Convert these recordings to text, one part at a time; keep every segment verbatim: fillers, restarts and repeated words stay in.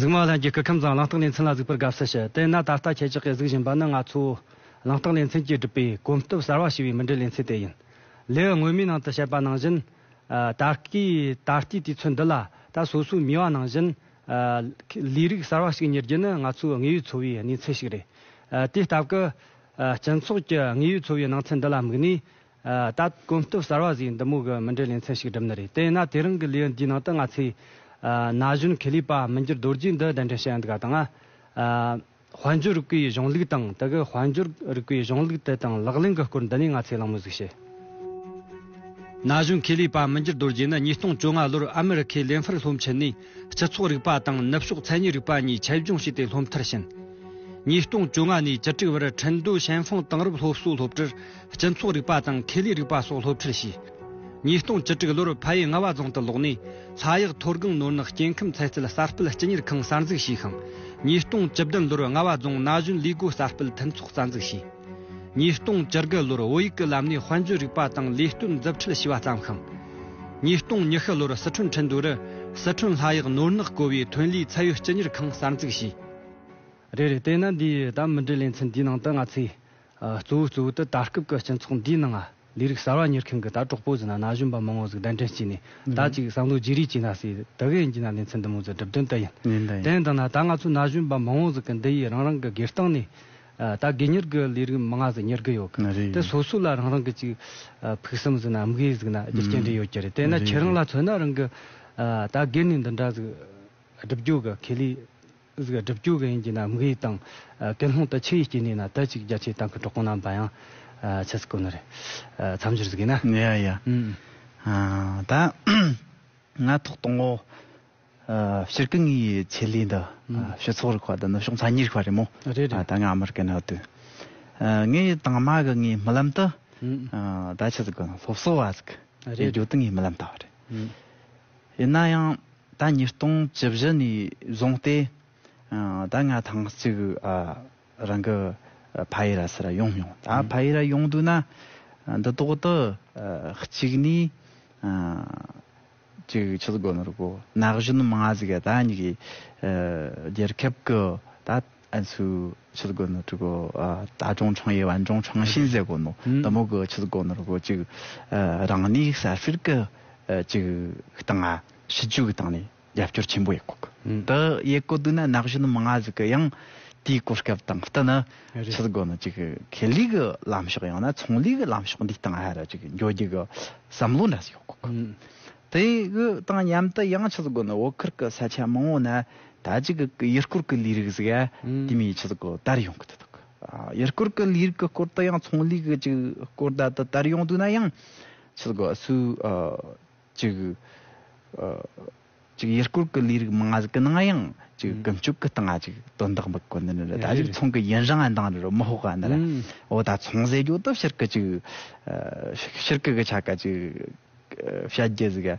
ང་ལ་རྒྱུ་སྐུ་ཁམས་བཟང་། གླེང་སྟེགས་ལེ་ཚན་ལ་གཟིགས་པར་དགའ་བསུ་ཞུ། དེས་ན་ད་ལྟ་ཁྱེད་ཅག་གིས་གཟིགས་བཞིན་པ་ནི་ང་ཚོ་གླེང་སྟེགས་ལེ་ཚན་གྱིས་བསྒྲུབས་པའི་གོམ་སྟབས་གསར་བ་ཞེས་པའི་མུ་འབྲེལ་ལེ་ཚན་དེ་ཡིན། ལེའུ་སྔོན་མའི་ནང་དུ་བཤད་པ་ནང་བཞིན། ཨ། ད་ལྟའི་ད་ལྟའི་དུས་ཚོད་འདི་ལ་ད་སོ་སོའི་མོས་པ་ནང་བཞིན། ཨ། ལས་རིགས་གསར་བ་ཞིག་གཉེར་རྒྱུ་ནི་ང་ཚོའི་དངོས་ཡོད་འཚོ་བའི་གནས་ཚུལ་ཞིག་རེད། ཨ། དེའི་སྟབས་ཀྱིས། ཨ། སྤྱི་ཚོགས་ཀྱི་དངོས་ཡོད་འཚོ་བའི་སྣང་ཚུལ་འདི་ལ་དམིགས་ནས། ཨ། ད་གོམ་སྟབས་གསར་བ་ཟེར་འདི་མོ་གི་མུ་འབྲེལ་ལེ་ཚན་ཞིག་བསྒྲུབས་ནི་རེད། དེས་ན་དེ་རིང་གི་ལེའུ་འདིའི་ནང་དུ་ང་ཚོས། ཨ། ན་གཞོན་ཁེ་ལས་པ་མི་འགྱུར་རྡོ་རྗེ་འདི་གདན་འདྲེན་བྱས་ཡོད་འདུག་ག་དང་། ཨ། དཔལ་འབྱོར་རིག་པའི་གཞུང་ལུགས་དང་དེ་གི་དཔལ་འབྱོར་རིག་པའི་གཞུང་ལུགས་དེ་དང་ལག་ལེན་གྱི་སྐོར་འདི་ནས་ང་ཚོས་གླེང་མོལ་ཟིག་བྱེད། ན་གཞོན་ཁེ་ལས་པ་མི་འགྱུར་རྡོ་རྗེ་ནི་ཉིས་སྟོང་བཅོ་ལྔ་ལོར་ཨ་མེ་རི་ཁའི་ལེན་ཧྥར་སློབ་ཆེན་ནས་སྤྱི་ཚོགས་རིག་པ་དང་ནུབ་ཕྱོགས་མཚན་ཉིད་རིག་པ་གཉིས་ཆེད་སྦྱོང་བྱས་ཏེ་སློབ་མཐར་ཕྱིན། ཉིས་སྟོང་བཅོ་ལྔ་ནས་བཅུ་དྲུག་བར་ཁྲིན་ཏུའུ་ཞན་ཧྥང་དེང་རབས་སློབ་གསོའི་སློབ་གྲྭར་སྤྱི་ཚོགས་རིག་པ་དང་ཁེ་ལས་རིག་པ་སོགས་སློབ་ཁྲིད་བྱས། ཉིས་སྟོང་བཅུ་དྲུག་ལོར་ཕ་ཡུལ་རྔ་བ་རྫོང་དུ་ལོག་ནས། ལྷ་གཡག་མཐོ་སྒང་ནོར་ནག་སྐྱེ་ཁམས་ཚན་རྩལ་གསར་སྤེལ་སྤྱི་གཉེར་ཁང་གསར་འཛུགས་བྱས་ཤིང་། ཉིས་སྟོང་བཅུ་བདུན་ལོར་རྔ་བ་རྫོང་ན་གཞོན་ལས་སྒོ་གསར་སྤེལ་མཐུན་ཚོགས་རྩ་འཛུགས་བྱས། ཉིས་སྟོང་བཅུ་དགུ་ལོར་བོད་ཡིག་གི་ལམ་ནས་དཔལ་འབྱོར་རིག་པ་དང་ལས་གཏོད་མཛུབ་ཁྲིད་བྱས་པ་བརྩམས་ཤིང་། ཉིས་སྟོང་ཉི་ཤུ་ལོར་སི་ཁྲོན་ཁྲིན་ཏུའུ་རུ་སི་ཁྲོན་ལྷ་གཡག་ནོར་ནག་བཀོལ་བའི་ཐོན་ལས་ཚད་ཡོད་སྤྱི་གཉེར་ཁང་གསར་འཛུགས་བྱས། རེད་རེད། དེས་ན་འདིའི་ད་མུ་འབྲེལ་ལེ་ཚན་འདིའི་ནང་དུ་ང་ཚོས། ཨ། གཙོ་བོ་གཙོ་བོ་དེ་ད་སྐབས་ཀྱི་སྤྱི་ཚོགས་འདིའི་ནང་ལས་རིགས་གསར་བ་གཉེར་མཁན་གྱི་ད་གྲོགས་པོ་ཟིག་ན་ན་གཞོན་པ་མང་བོ་ཟིག་གདན་འདྲེན་བྱས་ནས། ད་ཅིག་བསམ་བློ་བརྗེ་རེས་བྱས་ན་ཟེར་དེ་གི་ཡིན་གྱི་ན་ལེ་ཚན་འདི་མོ་ཟིག་སྒྲུབ་དོན་དེ་ཡིན། ཡིན་ད་ཡིན། དེ་ཡིན་དང་ན་ད་ང་ཚོ་ན་གཞོན་པ་མང་བོ་ཟིག་གི་འདི་ཡི་རང་རང་གི་སྒེར་སྟེང་ནས། ཨ། ད་སྒེར་གཉེར་གྱི་ལས་རིགས་མང་ང་ཟིག་གཉེར་གི་ཡོད་གི། རེད། དེ་སོ་སོ་ལ་རང་རང་གི་ཅིག་ཨ། ཕུགས་བསམ་ཟིག་ན་དམིགས་ཡུལ་ཟིག་ན་རྒྱུ་རྐྱེན་རེ་ཡོད་ཀྱི་རེད། དེ་ན་རེད་ཁྱེད་རང་ལ་མཚོན་ན་རང་གི། ཨ། ད་སྒེར་ནས་འདི་འདྲ་ཟིག་སྒྲུབ་རྒྱུ་གི་ཁེ་ལས་ཟིག་སྒྲུབ་རྒྱུ་གི་ཡིན་གྱི་ན་དམིགས་ཡུལ་དང་། ཨ། ཀུན་སློང་དེ་ཆི་ཡི་རྐྱེན་ནས་ན་ད་ཅིག་རྒྱ་ཆེ་བཏང་གི་གྲོགས་པོ་རྣམ་པ་ཡང་། ཨ། ཆི་ཟིག་གོ་ནི་རེད། ཨ། མཚམས་སྦྱོར་ཟིག་ཡིན་ན། ཡ་ཡ། ཨུམ། ཨ། ད་ང་ཐོག་དང་པོ། ཨ། སྤྱིར་གི་ངའི་ཆེད་ལས་འདི། ཨུམ། ཨ། སྤྱི་ཚོགས་རིག་པ་དང་ནུབ་ཕྱོགས་མཚན་ཉིད་རིག་པ་རེད་མོ། རེད་རེད། ཨ། ད་ང་ཨ་མི་རི་ཀའི་ནང་དུ། ཨ། ངའི་དང་མ་གི་ངའི་རྨི་ལམ་དུ། ཨུམ། ཨ། ད་ཆི་ཟིག་གོ་ན་སློབ་གསོ་བ་ཟིག་རེད། ཡིན་རྒྱུ་དེ་ངའི་རྨི་ལམ་ལྟ་བུ་རེད། ཨུམ། ཡིན་ན་ཡང་། ད་ཉིས་སྟོང་བཅུ་བཞི་ནས་བཟུང་སྟེ། ཨ། ད་ང་ཐེངས་གཅིག་ཨ། རང་གི་ཨ། ཕ་ཡུལ་ར་སུ་ར་ཡོང་མྱོང་། ད་ཨ། ཕ་ཡུལ་ར་ཡོང་དུས་ན། ཨ། འདི་ཏོག་ཏུ་ཨ། གཅིག་ནས་ཨ། ཅིག་ཆི་ཟིག་གོ་ནོ་རུ་གོ་ན་གཞོན་མང་ང་ཟིག་ག་ད་ཉི་གི་ཨ། རྒྱལ་ཁབ་གི་ད་ཨན་སུ་ཆི་ཟིག་གོ་ནོ་རུ་གོ་ཨ། 大众创业万众创新 ཟེར་གོ་ནོ། ཨུམ། ད་མོ་གི་ཆི་ཟིག་གོ་ནོ་རུ་གོ་ཅིག་ཨ། རང་ནས་གསར་སྤེལ་གི་ཨ། ཅིག་སྟེང་ང་སྲིད་ཇུས་གི་སྟེང་ནས། རྒྱབ་སྐྱོར་ཆེན་པོ་ཡེད་གོ་གི། ཨུམ། དེ་ཡེད་གོ་དུས་ན་ན་གཞོན་མང་ང་ཟིག་གི་ཡང་དེའི་གོ་སྐབས་དང་བསྟུན་ན། རེད། ཆི་ཟིག་གོ་ནོ་ཅིག་ཁེ་ལས་གི་ལམ་ཕྱོགས་ཡང་ན་ཚོང་ལས་གི་ལམ་ཕྱོགས་འདི་སྟེང་ཧ་ར་ཅིག་འགྱོ་རྒྱུ་གི་བསམ་བློ་འདྲ་ཟིག་ཡོད་གོ་གི། ཨུམ། དེ་གི་དང་མཉམ་དུ་ཡང་ཆི་ཟིག་གོ་ནོ་བོད་ཁུལ་གི་ས་ཆ་མང་བོ་ན་ད་ཅིག་གི་ཡུལ་སྐོར་གི་ལས་རིགས་ཟིག་ཨ། ཨུམ། དེ་མོ་ཆི་ཟིག་གོ་དར་ཡོང་གི་འདུག་གི། ཨ། ཡུལ་སྐོར་གི་ལས་རིགས་གི་སྐོར་དུ་ཡང་ཚོང་ལས་གི་ཅིག་སྐོར་ད་དུ་དར་ཡོང་དུས་ན་ཡང་ཆི་ཟིག་གོ་སུ་ཨ། ཅིག་ཨ། ཅིག་ཡུལ་སྐོར་གི་ལས་རིགས་མང་ང་ཟིག་གི་ནང་ཡང་ཅིག་ཨུམ། ཀུན་སྤྱོད་གི་སྟེང་ང་ཅིག་དོན་དག་འབུག་གོ་ནི་ནི་རེད། ད་རེད་ཅིག་རེད། ཚོང་གི་ཡུན་རིང་ང་འདང་རེད་རོ་མི་ཧོག་ག་ནི་རེད། ཨུམ། འོ་ད་ཚོང་ཟེར་རྒྱུ་ད་ཕྱིར་གི་ཅིག་ཨ། ཕྱིར་གི་གི་ཆ་ག་ཅིག་ཨ། བཤད་རྒྱུ་ཟིག་ཨ།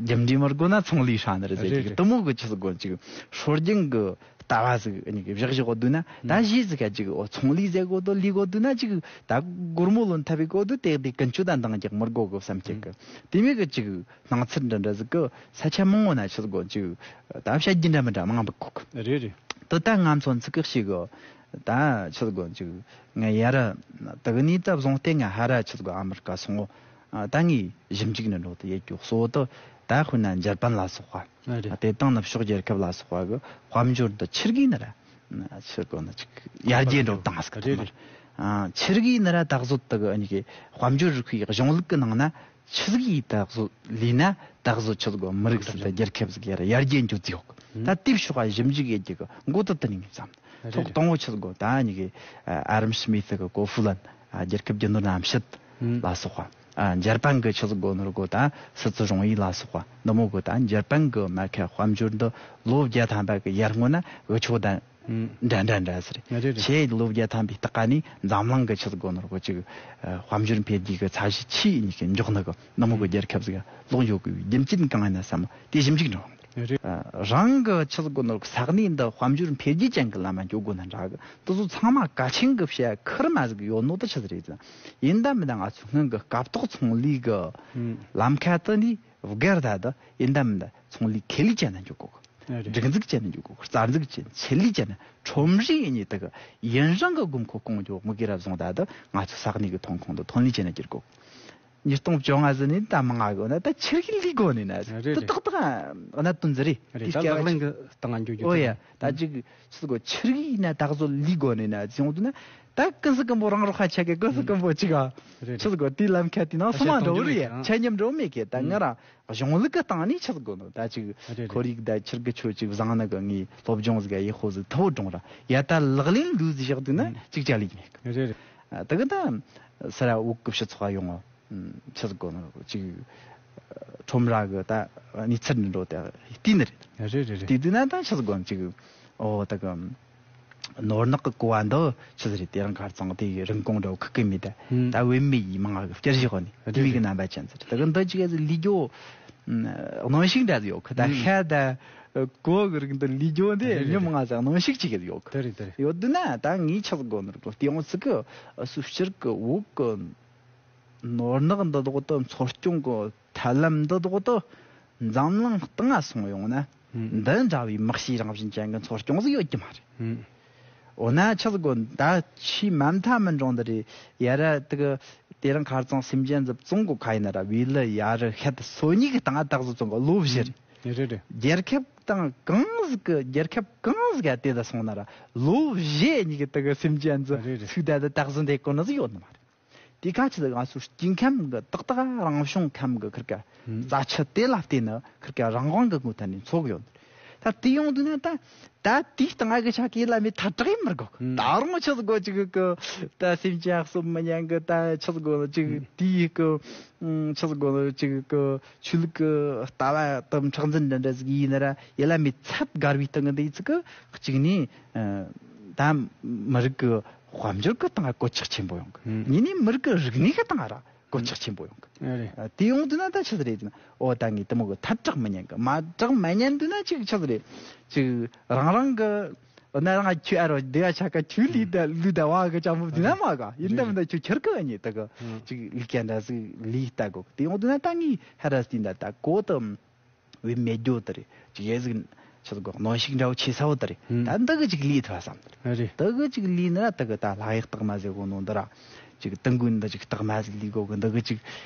རྒྱུ་འབྲས་མི་དགོས་ན་ཚོང་ལས་ཧྲ་ནི་རེད་ཟེར་རེད་ཅིག་རེད། དེ་མོ་གི་ཆི་ཟིག་གོ་ཅིག་སྲོལ་རྒྱུན་གི་ལྟ་བ་ཟིག་ཨ་ནི་གི་བཞག་བཞག་གོ་དུས་ན་ད་ཨུམ། གཞི་ཟིག་ག་ཅིག་འོ་ཚོང་ལས་ཟེར་གོ་དོ་ལས་གོ་དུས་ན་ཅིག་ད་སྒོར་མོ་ལོན་ཐབས་པའི་གོ་དུས་དེ་དེ་ཀུན་སྤྱོད་དང་འདང་རྒྱག་མི་དགོ་གི་བསམ་ཁྱེད་གི། དེ་མོ་གི་ཅིག་སྣང་ཚུལ་འདྲ་འདྲ་ཟིག་གི་ས་ཆ་མང་བོ་ན་ཆི་ཟིག་གོ་ཅིག་ད་བཤད་རྒྱུ་འདྲ་མི་འདྲ་མང་བོ་གོ་གི། རེད་རེད། དེ་ད་ང་ཚོ་ཚིག་གི་ཞིག་གི་ད་ཆི་ཟིག་གོ་ཅིག་ང་ཡ་ར་དེ་གི་ནས་ད་བཟུང་སྟེ་ང་ཧ་ར་ཆི་ཟིག་གོ་ཨ་མི་རི་ཀ་སོང་ངོ་། ཨ། ད་ངས་ཞིབ་འཇུག་ནི་འགྲོ་དུ་ཡེད་རྒྱུ་གཙོ་བོ་དེ་ད་དཔེར་ན་འཇར་པན་ལ་སོགས་པ། ཨ། རེད། དེ་དང་ནུབ་ཕྱོགས་རྒྱལ་ཁབ་ལ་སོགས་པ་གི་དཔལ་འབྱོར་འདི་ཆི་གི་ནི་ར། ཆི་གོ་ནི་ཅིག་ཡར་རྒྱས་འགྲོ་སྟངས་ཟིག་རེད་རེད། ཨ། ཆི་གི་ནི་ར་ད་གཟོད་དེ་གི་ཨ་ནི་གི་དཔལ་འབྱོར་རིག་པའི་གཞུང་ལུགས་ཀྱི་ནང་ན་ཆི་ཟིག་ཡིས་ད་གཟོད་ལས་ན་ད་གཟོད་ཆི་ཟིག་གོ་མི་རིགས་ཟིག་དང་རྒྱལ་ཁབ་ཟིག་ཡར་ཡར་རྒྱས་འགྱོ་རྩིས་ཡོད་གི། ཨུ། ད་དེའི་ཕྱོགས་ཞིབ་འཇུག་ཡེད་རྒྱུ་གི་འགོ་དེ་དེ་ནས་ངས་བརྩམས། རེད་ཐོག་རེད། དང་པོ་ཆི་ཟིག་གོ་ད་ཨ་ནི་གི་ཨ་རམ་སྨི་ཐི་གི་ཀོ་ཧྥུ་ལན། ཨ། རྒྱལ་ཁབ་རྒྱུ་ནོར་རྣམ་དཔྱོད་ཨུ། ལ་སོགས་པ། ཨ། འཇར་པན་གི་ཆི་ཟིག་གོ་ནོར་གོ་ད་སི་ཙི་རོང་ཡིག་ལ་སོགས་པ་འདི་མོ་གོ་ད་འཇར་པན་གི་མ་ཁ་དཔལ་འབྱོར་འདི་ལོ་བརྒྱ་ཐམ་པ་གི་ཡར་སྔོན་ན་འུ་ཆོ་ད་ཨུ། འདྲ་འདྲ་འདྲ་ཟེར། རེད་རེད། ཆེ་ལོ་བརྒྱ་ཐམ་པའི་སྟག་ཀ་ནི་འཛམ་གླིང་གི་ཆི་ཟིག་གོ་ནོར་གོ་ཅིག་ཨ། དཔལ་འབྱོར་འཕེལ་རྒྱས་གི་ཚད་གཞི་ཆེས་ཉིད་ཀྱི་མགྱོགས་ནི་གི་འདི་མོ་གི་རྒྱལ་ཁབ་ཟིག་ལོག་འགྱོ་གི་རྒྱུ་མཚན་གང་ཡིན་ན་བསམ་དེ་ཞིབ་འཇུག་འགྲོ། རེད། ཨ། རང་གི་ཆི་ཟིག་གོ་ནོར་ས་གནས་འདི་དཔལ་འབྱོར་འཕེལ་རྒྱས་ཅན་གྱི་ལམ་མ་འགྱོ་དགོས་ན་འདྲ་གི། དེ་ཚོ་ཚང་མ་གལ་ཆེན་གི་བཤད་ཁུར་མ་ཟིག་ཡོད་ནོ་དེ་ཆི་ཟིག་རེད་ཟེར་ན། ཡིན་ད་མིན་ད་ང་ཚོ་སྔོན་གི་སྐབས་ཐོག་ཚོང་ལས་གི་ཨུ། ལམ་ཁ་དེ་ནི་བགར་ད་དེ་ཡིན་ད་མིན་ད་ཚོང་ལས་ཁེ་ལས་ཅན་ན་འགྱོ་གོ་གི། ཨ་རེད། སྒྲིག་འཛུགས་བྱས་ནས་འཇུག་དགོས། རྩ་འཛུགས་བྱས་ནས། ཆེད་ལས་བྱས་ནས། ཁྲོམ་རའི་ཡིན་ནི་དག་ཡུན་རིང་གི་དགོས་མཁོ་སྐོང་རྒྱུ་དམིགས་ཡུལ་ར་བཟུང་། ད་དུ་ང་ཚོ་ས་གནས་ཀྱི་ཐོན་ཁུངས་དུ་ཐོན་ལས་བྱས་ནས་འགྱུར་དགོས། ཉིས་སྟོང་བཅོ་ལྔ་ཟིན་ནས་ད་མང་ང་གི་ན། ད་ཆི་རིགས་ལས་དགོས་ནི་ན། རེད་རེད། ཏག་ཏག་གནད་དོན་ཟིག་རེད། རེད། དེ་ད་སྐྱེ་བ་ལག་ལེན་གྱི་སྟེང་ང་འཇུག་རྒྱུ། ཨོ་ཡ། ད་ཅིག་ཆི་ཟིག་གོ། ཆི་རིགས་ཡིན་ན་ད་གཟོད་ལས་དགོས་ནི་ན་ཟེར་ཡོང་དུས་ན། ད་ཀུན་གཟིགས་སྐུ་འབུམ་རང་རོགས་ཁ་ཆ་གི། ཀུན་གཟིགས་སྐུ་འབུམ་ཅིག་ག་ཨ་རེད། ཆི་ཟིག་གོ། དེའི་ལམ་ཁ་དེ་ནང་ཨ་སོ་མ་ཤ་འདྲ་བོ་སྟོང་རེད་ཡ། རེད། ཨ་ཆ་མཉམ་འདྲ་བོ་མེད་གི། ད་ང་རང་གཞུང་ལུགས་ཀྱི་སྟེང་ནས་ཆི་ཟིག་གོ་ནོ། ད་ཅིག་ཨ་རེད་རེད། ཁོར་ཡུག་ད་ཆི་གི་ཆོ་ཅིག་བཟང་ནི་གི། ངའི་སློབ་སྦྱོང་ཟིག་ཡག་པོ་ཟིག་ཐོབ་འགྲོ་ར། ཡ་ད་ལག་ལེན་ལུས་ཟིག་བཞག་དུས་ན་ཨ་ཅིག་ཅ་ལག་མེད་གི། རེད་རེད། ཨ་ད་གི་ད་ས་ར་འུ་གི་སྤྱི་ཚོགས་ཡོང་ང་། ཆི་ཟིག་གོ་ནོ་ཅིག་ཁྲོམ་ར་གི་ད་གནས་ཚུལ་འདྲ་བོ་ད་བལྟས་ནི་རེད། རེད་རེད་རེད། དེ་དུས་ན་ད་ཆི་ཟིག་གོ་ཅིག་ཨོ་ད་གི་ནོར་ནག་གི་ཀོ་བ་འདི་ཆི་ཟིག་རེད། དེ་རིང་ཁ་རྩང་དེ་རིན་གོང་འདྲ་བོ་ཁུག་གི་མེད་ད། ཧུམ། ད་བེད་མེད་ཡིན། མང་ང་གི་བསྐྱར་ཞིག་ཧོ་ནི་རེད་དེ་མིག་གི་རེད། རྣམ་པ་ཅན་ཟེར། ད་གི་འདི་ཅིག་ཨ་ཟིག་ལས་རྒྱུ་གནོན་ཤུགས་འདྲ་ཟིག་ཡོད་གི། ད་ཧུམ། ཤ་ད་ཀོ་གི་རིགས་འདི་ལས་རྒྱུ་འདི་རེད་རེད་མི་རེད། མང་ང་ཟིག་གནོན་ཤུགས་ཅིག་ཡོད་གི། དེ་རེད་དེ་རེད། ཡོད་དུས་ན་ད་ངས་ཆི་ཟིག་གོ་ནོ་རེད་གོ། དེ་ཡོང་ཚིག་གི་སུ་སྤྱིར་གི་འུ་གི་ནོར་ནག་འདི་དག་ཏུ་འཚོ་སྐྱོང་གི་ཐབས་ལམ་འདི་དག་ཏུ་འཛམ་གླིང་སྟེང་ང་སོང་ཡོང་ན། ཧུམ། འདི་འདྲ་བའི་དམག་ཤེད་རང་བཞིན་ཅན་གྱི་འཚོ་སྐྱོང་ཟིག་ཡོད་ཀྱི་མ་རེད། ཧུམ། འོ་ན་ཆི་ཟིག་གོ། ད་ཆེས་མ་མཐའ་མི་འགྲོ་འདི་རེད། ཡ་ར་དེ་གི་དེ་རིང་ཁ་རྩང་སེམས་ཅན་ཟིག་བཙོང་གོ་ཁ་ཡིན་ན་ར། བེ་ལི་ཡ་རི་ཤད་སོ་གཉིས་གི་སྟེང་ང་ད་གཟོད་བཙོང་གོ། ལོ་བཞི་རེད། ཧུམ། རེད་རེད། རྒྱལ་ཁབ་དང་གང་ཟིག་གི། རྒྱལ་ཁབ་གང་ཟིག་ག་དེ་ད་སོང་ན་ར། ལོ་བཞི་གཉིས་གི་དེ་གི་སེམས་ཅན་ཟིག་རེད་རེད། ཚུགས་ད་དེ་ད་གཟོད་འདེད་གོ་ནི་ཟིག་ཡོད་ནི་མ་རེད། དེ་ག་ཆི་ཟིག་ང་ཚོ་སྐྱེ་ཁམས་གི་ཏག་ཏག་རང་བྱུང་ཁམས་གི་ཁིར་ཀ་ཧུམ། རྩ་ཆུ་དེ་ལ་བརྟེན་ནི་ཁིར་ཀ་རང་དབང་གི་ངོ་ཐད་ནས་འཚོ་གི་ཡོད། ད་དེ་ཡོང་དུས་ན་ད་ད་དེའི་སྟེང་ང་གི་ཆ་གི་ལ་མི་ཐ་དྲག་ཡིན་མི་དགོས་གི། ཧུམ། ད་རུང་ཆི་ཟིག་གོ་ཅིག་གི་ད་སེམས་ཅན་གསོད་མི་ཉན་གི། ད་ཆི་ཟིག་གོ་ཅིག་ཧུམ། དེའི་གི་ཆི་ཟིག་གོ་ཅིག་གི་ཆོས་ལུགས་གི་ལྟ་བ་དང་མཁྲེགས་འཛིན་འདྲ་འདྲ་ཟིག་ཡིན་ན་ར། ཡ་ལ་མི་ཚད་དགར་བའི་སྟེང་གི་འདི་ཚིག་གི་གཅིག་ནས་ད་མི་རིགས་གི་དཔལ་འབྱོར་གི་སྟེང་གོད་ཆག་ཆེན་པོ་ཡོང་གི། ཧུམ། གཉིས་ནས་མི་རིགས་གི་རིག་གནས་གི་སྟེང་ར་གོད་ཆག་ཆེན་པོ་ཡོང་གི། ཨ་རེད། ཨ་དེ་ཡོང་དུས་ན་ད་ཆི་ཟིག་རེད་ཟེར་ན། ཨོ་ད་ངས་དེ་མོ་གི་ཐ་དྲག་མི་ཉན་གི། མ་དྲག་མ་ཉན་དུས་ན་ཅིག་ཆི་ཟིག་རེད། ཅིག་རང་རང་གི་ཨོ་ན་རང་ཁྱོད་ཨ་རོ་བདེ་བ་ཆ་ག་ཁྱོད་ལུས་ད་ལུས་ད་བ་གི་ཅང་མོ་དེ་ན་མ་ག་ཡིན་ད་མིན་ད་ཁྱོད་ཁྱེར་གི་ཨ་ཉེ་ད་གི། ཨ་ཅིག་ལུས་ཀ་འདྲ་ཟིག་ལུས་ད་གོ། དེ་ཡོང་དུས་ན་ད་ངས་ཧ་ར་སྟེ་ད་ད་གོ་ད། བའི་མེད་རྒྱུ་དེ་རེད། ཅིག་ཡེ་ཟིག་ཆི་ཟིག་གོ་གནོན་ཤུགས་འདྲ་བོ་ཆེ་ས་བོ་དེ་རེད། ཧུམ། ད་འདི་གི་ཅིག་ལས་ཐུབ་བསམ་དེ་རེད། རེད། འདི་གི་ཅིག་ལས་ནི་ར་དེ་གི་ད་ལྷ་ཡི་རྟགས་མ་ཟེར་གོ་ནོ་འདི་ར། ཅིག་ཏིང་ཀུན་འདི་ཅིག་རྟགས་མ་ཟིག་ལས་གོ་གི། འདི་གི་ཅིག་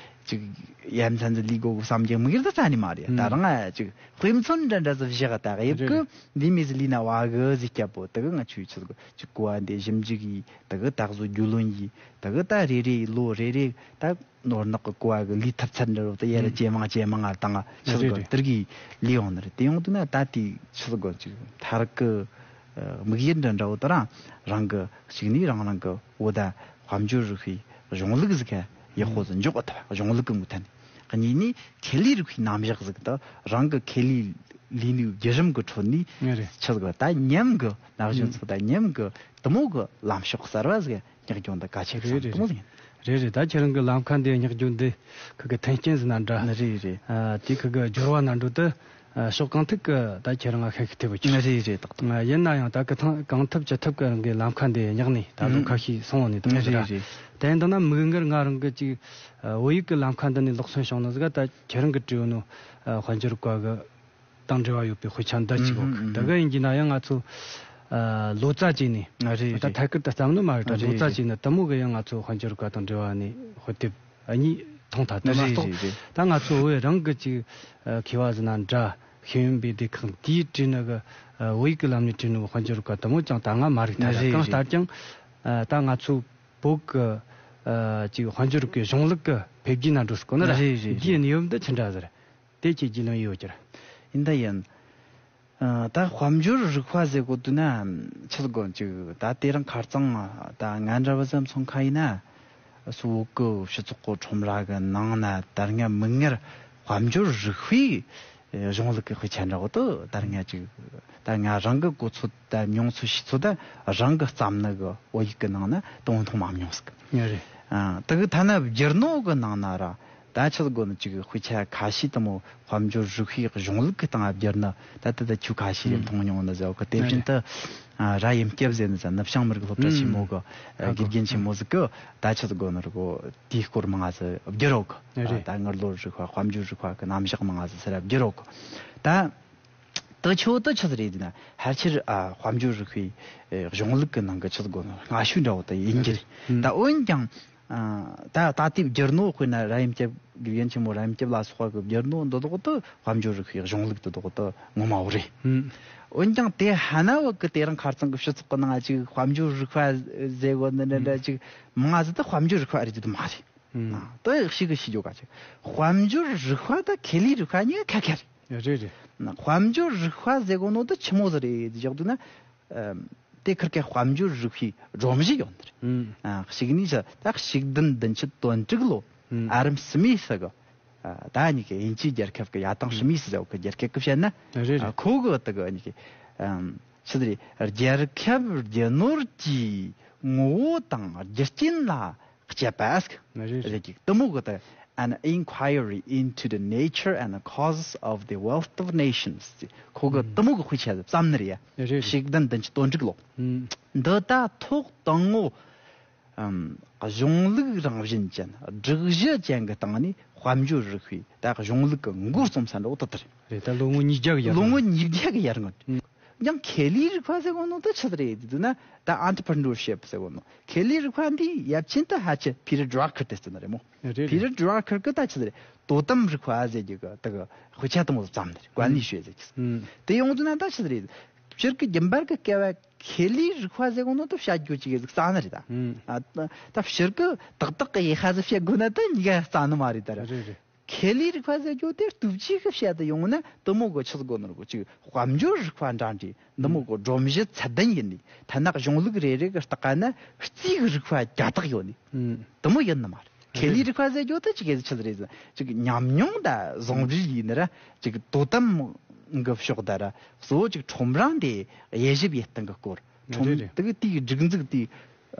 ཅིག་ཡ་མཚན་ཟིག་ལས་གོ་གི་བསམ་གྱི་དམིགས་ཡུལ་དེ་རྩ་ནས་མ་རེད། ད་ཧུམ། རང་ང་ཅིག་དཔེ་མཚོན་འདྲ་འདྲ་ཟིག་བཞག་ད་གི་ཡིབ་གི། རེད། འདི་མི་ཟིག་ལས་ན་བ་གི་ཟིག་སྐྱབས་པོ་དེ་གི་ང་ཆོས་ཆི་ཟིག་གོ་ཅིག་གོ་བ་འདི་ཞིབ་འཇུག་གི་དེ་གི་ད་གཟོད་རྒྱུས་ལོན་གི་དེ་གི་ད་རེ་རེ་ལོ་རེ་རེ་ད། ནོར་ནག་གི་ཀོ་བ་གི་ལུས་ཐུབ་ཚད་འདྲ་བོ་དེ་ཡར་ཇེ་མང་ཇེ་མང་ང་བཏང་ང་ཆི་ཟིག་རེད་གོ་རེད། དེར་གི་ལུས་ཡོང་ནི་རེད། དེ་ཡོང་དུས་ན་ད་དེ་ཆི་ཟིག་གོ་ཅིག་མཐར་གི་དམིགས་ཡུལ་འདྲ་འདྲ་བོ་དེ་རང་རང་གི་གཅིག་ནས་རང་རང་གི་འོ་ད་དཔལ་འབྱོར་རིག་པའི་གཞུང་ལུགས་ཟིག་ག་ཡག་པོ་ཟིག་འཇོག་གི་ཐུབ། གཞུང་ལུགས་གི་ངོས་ཐད་ནས། གཉིས་ནས་ཁེ་ལས་རིག་པའི་རྣམ་གཞག་ཟིག་དང་རང་གི་ཁེ་ལས་ལས་ནུས་བརྒྱུད་རིམ་གི་ཁྲོད་ནས་ངེས་རེད། ཆི་ཟིག་གོ་ད་མཉམ་གི་ན་གཞོན་ཚོ་ད་མཉམ་གི་དེ་མོ་གི་ལམ་ཕྱོགས་གསར་བ་ཟིག་སྙེག་རྒྱུ་འདི་གལ་ཆེ་རེད་བསམ་རེད་གཏོང་ཟིན། རེད་རེད། ད་ཁྱེད་རང་གི་ལམ་ཁ་འདི་སྙེག་རྒྱུ་འདི་ཁུ་གི་མཐུན་རྐྱེན་ཟིན་ན་འདྲ། རེད་རེད། ཨ་དེ་ཁུ་གི་སྦྱོར་བ་ན་འགྲོ་དུ་ཨ་ཕྱོགས་གང་ཐུག་གི་ད་ཁྱེད་རང་ང་ཤན་ཤུགས་ཐེབས་ཀྱི་རེད་རེད། ཏག་ཏག་ཨ་ཡིན་ན་ཡང་ད་ཁུ་ཐང་གང་ཐུབ་ཅི་ཐུབ་གི་རང་གི་ལམ་ཁ་འདི་སྙེག་ནས་ད་ལོ་ཨུ་ཁ་ཤས་སོང་བ་ནས་དུ་མ་རེད་རེད་རེད། དེ་ཡིན་ད་ན་མིག་སྔར་ང་རང་གི་ཅིག་ཨ་བོད་ཡིག་གི་ལམ་ཁ་འདི་ནས་ལོག་སོན་བྱུང་ནོ་ཟིག་ད་ཁྱེད་རང་གི་བྲིས་ཡོད་ནོ་ཨ་དཔལ་འབྱོར་བཀའ་གི་དང་འབྲེལ་བ་ཡོད་པའི་དཔེ་ཆ་འདི་གཅིག་ཡོད་གི། ཨུ་ཧུམ། ད་ག་ཡིན་གྱི་ན་ཡང་ང་ཚོ་ཨ་ལོ་ཙཱ་བྱས་ནས་ཨ་རེད་ད་རེད། ཐད་ཀར་དུ་བརྩམས་ནི་མ་རེད། ད་ཨ་རེད་ལོ་ཙཱ་རེད། བྱས་ནས་དེ་མོ་གི་ཡང་ང་ཚོ་དཔལ་འབྱོར་བཀའ་དང་འབྲེལ་བ་ནས་དཔེ་དེབ་ཨ་གཉིས་མཐོང་ཐལ། དེ་མ་རེད་གཏོགས་རེད་རེད། ད་ང་ཚོ་བོད་རང་གི་ཅིག་ཨ་མཁས་པ་ཟིན་ན་འདྲ་ཤེས་ཡོན་པའི་སྡེ་ཁག་འདིས་བྲིས་ནི་གི་ཨ་བོད་ཡིག་གི་ལམ་ནས་བྲིས་ནི་གི་དཔལ་འབྱོར་བཀའ་དེ་མོ་ཀྱང་ད་སྔ་མ་རིག་ཐལ། ཨ་རེད་གང་རེད། ལྟར་ཀྱང་ཨ་ད་ང་ཚོ་བོད་གི་ཨ་ཅིག་དཔལ་འབྱོར་གི་གཞུང་ལུགས་གི་འཕེལ་རྒྱས་ན་འགྲོ་སྲིད་གོ་ནི་ར། རེད་རེད་རེད། འདིའི་གནས་བབ་འདི་ཅི་འདྲ་ཟེར། དེ་ཁྱེད་རྒྱུས་ལོན་ཡོད་ཀྱི་ར། ཡིན་ད་ཡིན། ཨ་ད་དཔལ་འབྱོར་རིག་པ་ཟེར་གོ་དུས་ན་ཆི་ཟིག་གོ་ཅིག་ད་དེ་རིང་ཁ་རྩང་ད་ང་འདྲ་བ་ཙམ་སོང་ཁ་ཡིན་ན། སུ་བོད་གི་སྤྱི་ཚོགས་གི་ཁྲོམ་ར་གི་ནང་ན་ད་སྔ་མིག་སྔར་དཔལ་འབྱོར་རིག་པའི་གཞུང་ལུགས་གི་དཔེ་ཆ་འདྲ་བོ་དུ་ད་སྔ་ཅིག་ད་ང་རང་གི་གོ་ཚོད་ད་མྱོང་ཚོད་ཤེས་ཚོད་ད་རང་གི་བརྩམས་ནི་གི་བོད་ཡིག་གི་ནང་ན་དོན་མཐོང་མ་མྱོང་ཟིག་ངེས་རེད། ཨ་དེ་གི་ཐ་ན་བསྒྱུར་ནོ་གི་ནང་ན་ར། ད་ཆི་ཟིག་གོ་ནི་ཅིག་དཔེ་ཆ་ཁ་ཤས་དེ་མོ་དཔལ་འབྱོར་རིག་པའི་གཞུང་ལུགས་ཀྱི་སྟེང་བསྒྱུར་ན་ད་ལྟ་ད་ཁྱོད་ཁ་ཤས་རེ་ཨུམ་མཐོང་མྱོང་ནི་ཟེར་གི། དེ་ཨ་བཞིན་དུ་ཨ་ར་ཡིམ་སྐྱབས་ཟེར་ནི་ཟེར་ནུབ་བྱང་མི་རིགས་སློབ་གྲྭ་ཆེན་མོ་གི་ཨ་དགེ་རྒན་ཆེན་མོ་ཟིག་གི་ད་ཆི་ཟིག་གོ་ནི་རེད་གོ། དེའི་སྐོར་མང་ང་ཟིག་བསྒྱུར་རོག་གི། ཨ་རེད། ད་དངུལ་ལོར་རིག་པ་དཔལ་འབྱོར་རིག་པ་གི་རྣམ་གཞག་མང་ང་ཟིག་ཟེར་ར་བསྒྱུར་རོག་གི། ད་ དེ་ཆོ་དེ་ཆི་ཟིག་རེད་ཟེར་ན། ཕལ་ཆེར་ཨ་དཔལ་འབྱོར་རིག་པའི་ཨེ་གཞུང་ལུགས་ཀྱི་ནང་གི་ཆི་ཟིག་གོ་ནོ་སྔ་ཤོས་འདྲ་བོ་དེ་ཡིན་གྱི་རེད། ད་འོན་ཀྱང་ཨ་ད་ད་ལྟའི་བསྒྱུར་ནོ་དཔེར་ན་ར་ཡིམ་སྐྱབས། དགེ་རྒན་ཆེན་མོ་ར་ཡིམ་སྐྱབས་ལ་སོགས་པ་གི་བསྒྱུར་ནོ་འདི་དག་དེ་དཔལ་འབྱོར་རིག་པའི་གཞུང་ལུགས་དེ་དག་དེ་ངོ་མ་བོ་རེད། འོན་ཀྱང་དེ་ཧ་ན་བ་གི་དེ་རིང་ཁ་རྩང་གི་སྤྱི་ཚོགས་ཀྱི་ནང་ཅིག་དཔལ་འབྱོར་རིག་པ་ཟེར་གོ་ནི་འདྲ་འདྲ་ཅིག་མང་ང་ཟིག་ད་དཔལ་འབྱོར་རིག་པ་རེད་དེ་མ་རེད། ཨ། དེ་ཞིག་གི་ཤེས་རྒྱུ་ག་ཅིག་དཔལ་འབྱོར་རིག་པ་དང་ཁེ་ལས་རིག་པ་གཉིས་ཁ་ཁ་རེད། རེད་རེད། དཔལ་འབྱོར་རིག་པ་ཟེར་གོ་ནོ་དེ་ཆི་མོ་ཟིག་རེད་ཟེར་དུས་ན། ཨམ། དེ་ཁིར་ཀའི་དཔལ་འབྱོར་རིག་པའི་སྒྲོམ་གཞི་ཡོད་ནི་རེད། ཨ། གཅིག་ནི་ཆ་ད་གཅིག་བདུན་བདུན་ཅུ་དོན་དྲུག་ལོ། ཨ་རམ་སི་མི་སི་གི། ཨ། ད་ནི་གི་དབྱིན་ཇིའི་རྒྱལ་ཁབ་ཀྱི་ཡ་ཐང་སི་མི་སི་ཟེར་བ་གི་རྒྱལ་ཁབ་ཀྱི་བཤད་ན། རེད་རེད། ཨ། ཁོ་གི་དེ་གི་ནི་གི། ཨམ། ཆི་ཟིག་རེད། རྒྱལ་ཁབ་རྒྱུ་ནོར་གྱི་ངོ་བོ་དང་རྒྱུ་རྐྱེན་ལ་དཔྱད་པ་ཟེར་གི། རེད་རེད། དེ་མོ་གི་དེ། An inquiry into the nature and the causes of the wealth of nations. ཁོ་གི་དེ་མོ་གི་དཔེ་ཆ་བརྩམས་ནི་རེད་ཡ། རེད་རེད། གཅིག་བདུན་བདུན་ཅུ་དོན་དྲུག་ལོ། འདི་ད་ཐོག་དང་བོ། ཨམ། གཞུང་ལུགས་རང་བཞིན་ཅན་སྒྲིག་གཞི་ཅན་གི་སྟེང་ནས་དཔལ་འབྱོར་རིག་པའི་ད་གཞུང་ལུགས་ཀྱི་མགོ་རྩོམ་ས་འདྲ་བོ་དེ་ལྟར། རེད། ད་ལོ་ངོ་ཉིས་བརྒྱ་གི་ཡར་ལོ་ངོ་ཉིས་བརྒྱ་གི་ཡར་སྔོན། ཡང་ཁེ་ལས་རིག་པ་ཟེར་གོ་ནོ་དེ་ཆི་ཟིག་རེད་ཟེར་ན། ད་entrepreneurship ཟེར་གོ་ནོ། ཁེ་ལས་རིག་པ་འདི་ཡབ་ཆེན་དུ་ཧ་ཅི་ཕི་རི་ཌ་རག་ཁར་དེ་ཟེར་ནི་རེད་མོ། རེད་རེད། ཕི་རི་ཌ་རག་ཁར་གི་ད་ཆི་ཟིག་རེད། དོ་དམ་རིག་པ་ཟེར་རྒྱུ་གི་དེ་གི་དཔེ་ཆ་དེ་མོ་བརྩམས་ནི་རེད། ཀོན་ལི་ཞུ་ཟེར་གི། དེ་ཡོང་དུས་ན་ད་ཆི་ཟིག་རེད། སྤྱིར་གི་རྒྱུན་པར་གི་སྐལ་བ་ཁེ་ལས་རིག་པ་ཟེར་གོ་ནོ་དེ་བཤད་རྒྱུ་ཅིག་གི་ཟིག་རྩ་ནི་རེད་ད། ཨ། ད་སྤྱིར་གི་ཏག་ཏག་གི་ཡེ་ཤ་ཟིག་བཤད་དགོས་ན་ད་གཉིས་ཀ་རྩ་ནི་མ་རེད་ད་ར། རེད་རེད། ཁེ་ལས་རིག་པ་ཟེར་རྒྱུ་དེ་སྟོབས་ཆེ་གི་བཤད་དུ་ཡོང་ན་དེ་མོ་གི་ཆི་ཟིག་གོ་ནོ་ར་གོ་ཅིག་དཔལ་འབྱོར་རིག་པ་འདྲ་འདྲ་འདི་མོ་གི་སྒྲོམ་གཞི་ཚད་ལྡན་ཡིན་ནི། ཐ་ན་གཞུང་ལུགས་རེ་རེ་གི་ལྟག་ན་རྩིས་གི་རིག་པ་རྒྱ་དག་ཡོད་ནི། དེ་མོ་ཡིན་ནི་མ་རེད། ཁེ་ལས་རིག་པ་ཟེར་རྒྱུ་དེ་ཅིག་གི་ཆི་ཟིག་རེད་ཟེར་ན་ཅིག་ཉམས་མྱོང་དང་བཟང་སྤྱོད་ཡིན་ནི་ར། ཅིག་དོ་དམ་གི་ཕྱོགས་དང་ར། གཙོ་བོ་ཅིག་ཁྲོམ་ར་འདི་དབྱེ་ཞིབ་ཡེད་སྟངས་གི་སྐོར། ཁྲོམ་རེད་རེད། དེ་གི་དེའི་སྒྲིག་འཛུགས་དེ།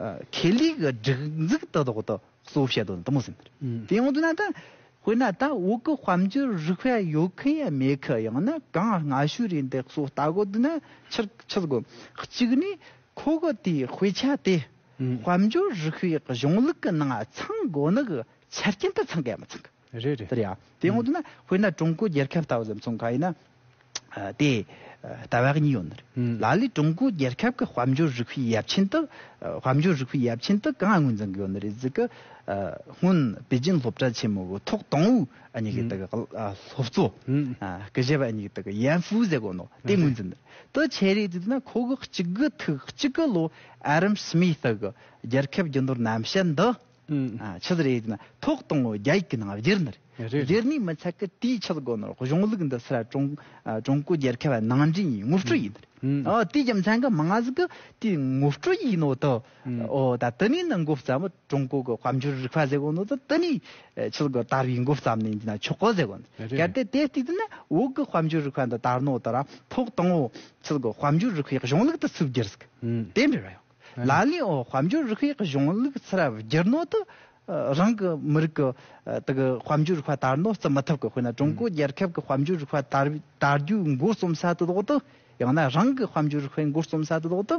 ཨ། ཁེ་ལས་གི་སྒྲིག་འཛུགས་དེ་དག་དེ་གཙོ་བོ་བཤད་དོན་དེ་མོ་ཟིན་ནི་རེད། དེ་ཡོང་དུས་ན་ད། དཔེར་ན་ད་བོད་གི་དཔལ་འབྱོར་རིག་པ་ཡོད་མཁན་ཡང་མེད་མཁན་ཡང་ན་གང་སྔ་ཤོས་རེད་འདི་གཙོ་བོ་ལྟ་དགོས་དུས་ན་ཆི་ཆི་ཟིག་གོ། གཅིག་ནི་ཁོ་གི་དེའི་དཔེ་ཆ་དེ། དཔལ་འབྱོར་རིག་པའི་གཞུང་ལུགས་ཀྱི་ནང་ཚང་དགོས་ནི་གི་ཆ་རྐྱེན་དེ་ཚང་གི་ཡང་མི་ཚང་གི། རེད་རེད། དེ་རེད་ཡ། དེ་ཡོང་དུས་ན་དཔེར་ན་ཀྲུང་གོ་རྒྱལ་ཁབ་ལྟ་བུ་ཟིག་མཚོན་ག་ཡིན་ན། ཨ། དེ། ཨ། ལྟ་བ་གཉིས་ཡོད་ནི་རེད། ལ་ལས་ཀྲུང་གོ་རྒྱལ་ཁབ་ཀྱི་དཔལ་འབྱོར་རིག་པའི་ཡབ་ཆེན་དུ། ཨ། དཔལ་འབྱོར་རིག་པའི་ཡབ་ཆེན་དུ་གང་ངོས་འཛིན་གི་ཡོད་ནི་རེད་ཟེར་གི། ཨ། སྔོན་པེ་ཅིན་སློབ་གྲྭ་ཆེན་མོ་གི་ཐོག་དང་བོའི་ཨ་ནི་གི་དེ་གི། ཨ། སློབ་གཙོ། ཨ། སྐུ་ཞབས་ཨ་ནི་གི་དེ་གི་ཡན་ཧྥུའུ་ཟེར་གོ་ནོ་དེ་ངོས་འཛིན་ནི་རེད། དེ་ཆི་རེད་ཟེར་ན་ཁོ་གི་གཅིག་དགུ་ཐིག་གཅིག་གི་ལོ་ཨ་རམ་སི་མི་ཐི་གི་རྒྱལ་ཁབ་རྒྱུ་ནོར་རྣམ་བཤད་འདི། ཨ། ཆི་ཟིག་རེད་ཟེར་ན་ཐོག་དང་བོ་རྒྱ་ཡིག་གི་ནང་བསྒྱུར་ནི་རེད། རེད་རེད། བསྒྱུར་ནི་མི་ཚད་གི་དེའི་ཆི་ཟིག་གོ་ནོ་གཞུང་ལུགས་འདི་སི་ར་ཀྲུང་། ཨ། ཀྲུང་གོ་རྒྱལ་ཁབ་ནང་འདྲེན་ཡིན་ངོ་སྤྲོད་ཡིན་ནི་རེད། ཨ། དེའི་རྒྱུ་མཚན་གི་མང་ང་ཟིག་གི་དེའི་ངོ་སྤྲོད་ཡིན་ནོ་དེ། ཨོ། ད་དེ་ནས་ནི་འགོ་བརྩམས་ཀྲུང་གོ་གི་དཔལ་འབྱོར་རིག་པ་ཟེར་གོ་ནོ་དེ་དེ་ནས་ཆི་ཟིག་གོ་དར་བའི་འགོ་བརྩམས་ནས་འདི་ན་ཆོག་གོ་ཟེར་གོ་ནི། རེད་རེད། གལ་ཏེ་དེ་ལྟ་དུས་ན་བོད་གི་དཔལ་འབྱོར་རིག་པ་འདི་དར་ནོ་དེ་ར་ཐོག་དང་བོ་ཆི་ཟིག་གོ་དཔལ་འབྱོར་རིག་པའི་གཞུང་ལུགས་དེ་སུབ་རྒྱུ་ཟིག་དེ་འདྲ་ར་ཡོང་། ལ་ལས་འོ་དཔལ་འབྱོར་རིག་པའི་གཞུང་ལུགས་ཚུར་བསྒྱུར་ནོ་དེ། ཨ། རང་གི་མི་རིགས་ཀྱི། ཨ། དེ་གི་དཔལ་འབྱོར་རིག་པ་དར་ནོ་བརྩི་མི་ཐུབ་གི། དཔེར་ན་ཀྲུང་གོ་རྒྱལ་ཁབ་ཀྱི་དཔལ་འབྱོར་རིག་པ་དར་དར་རྒྱུའི་མགོ་རྩོམ་ས་དེ་དག་དེ། ཡང་ན་རང་གི་དཔལ་འབྱོར་རིག་པའི་མགོ་རྩོམ་ས་དེ་དག་དེ་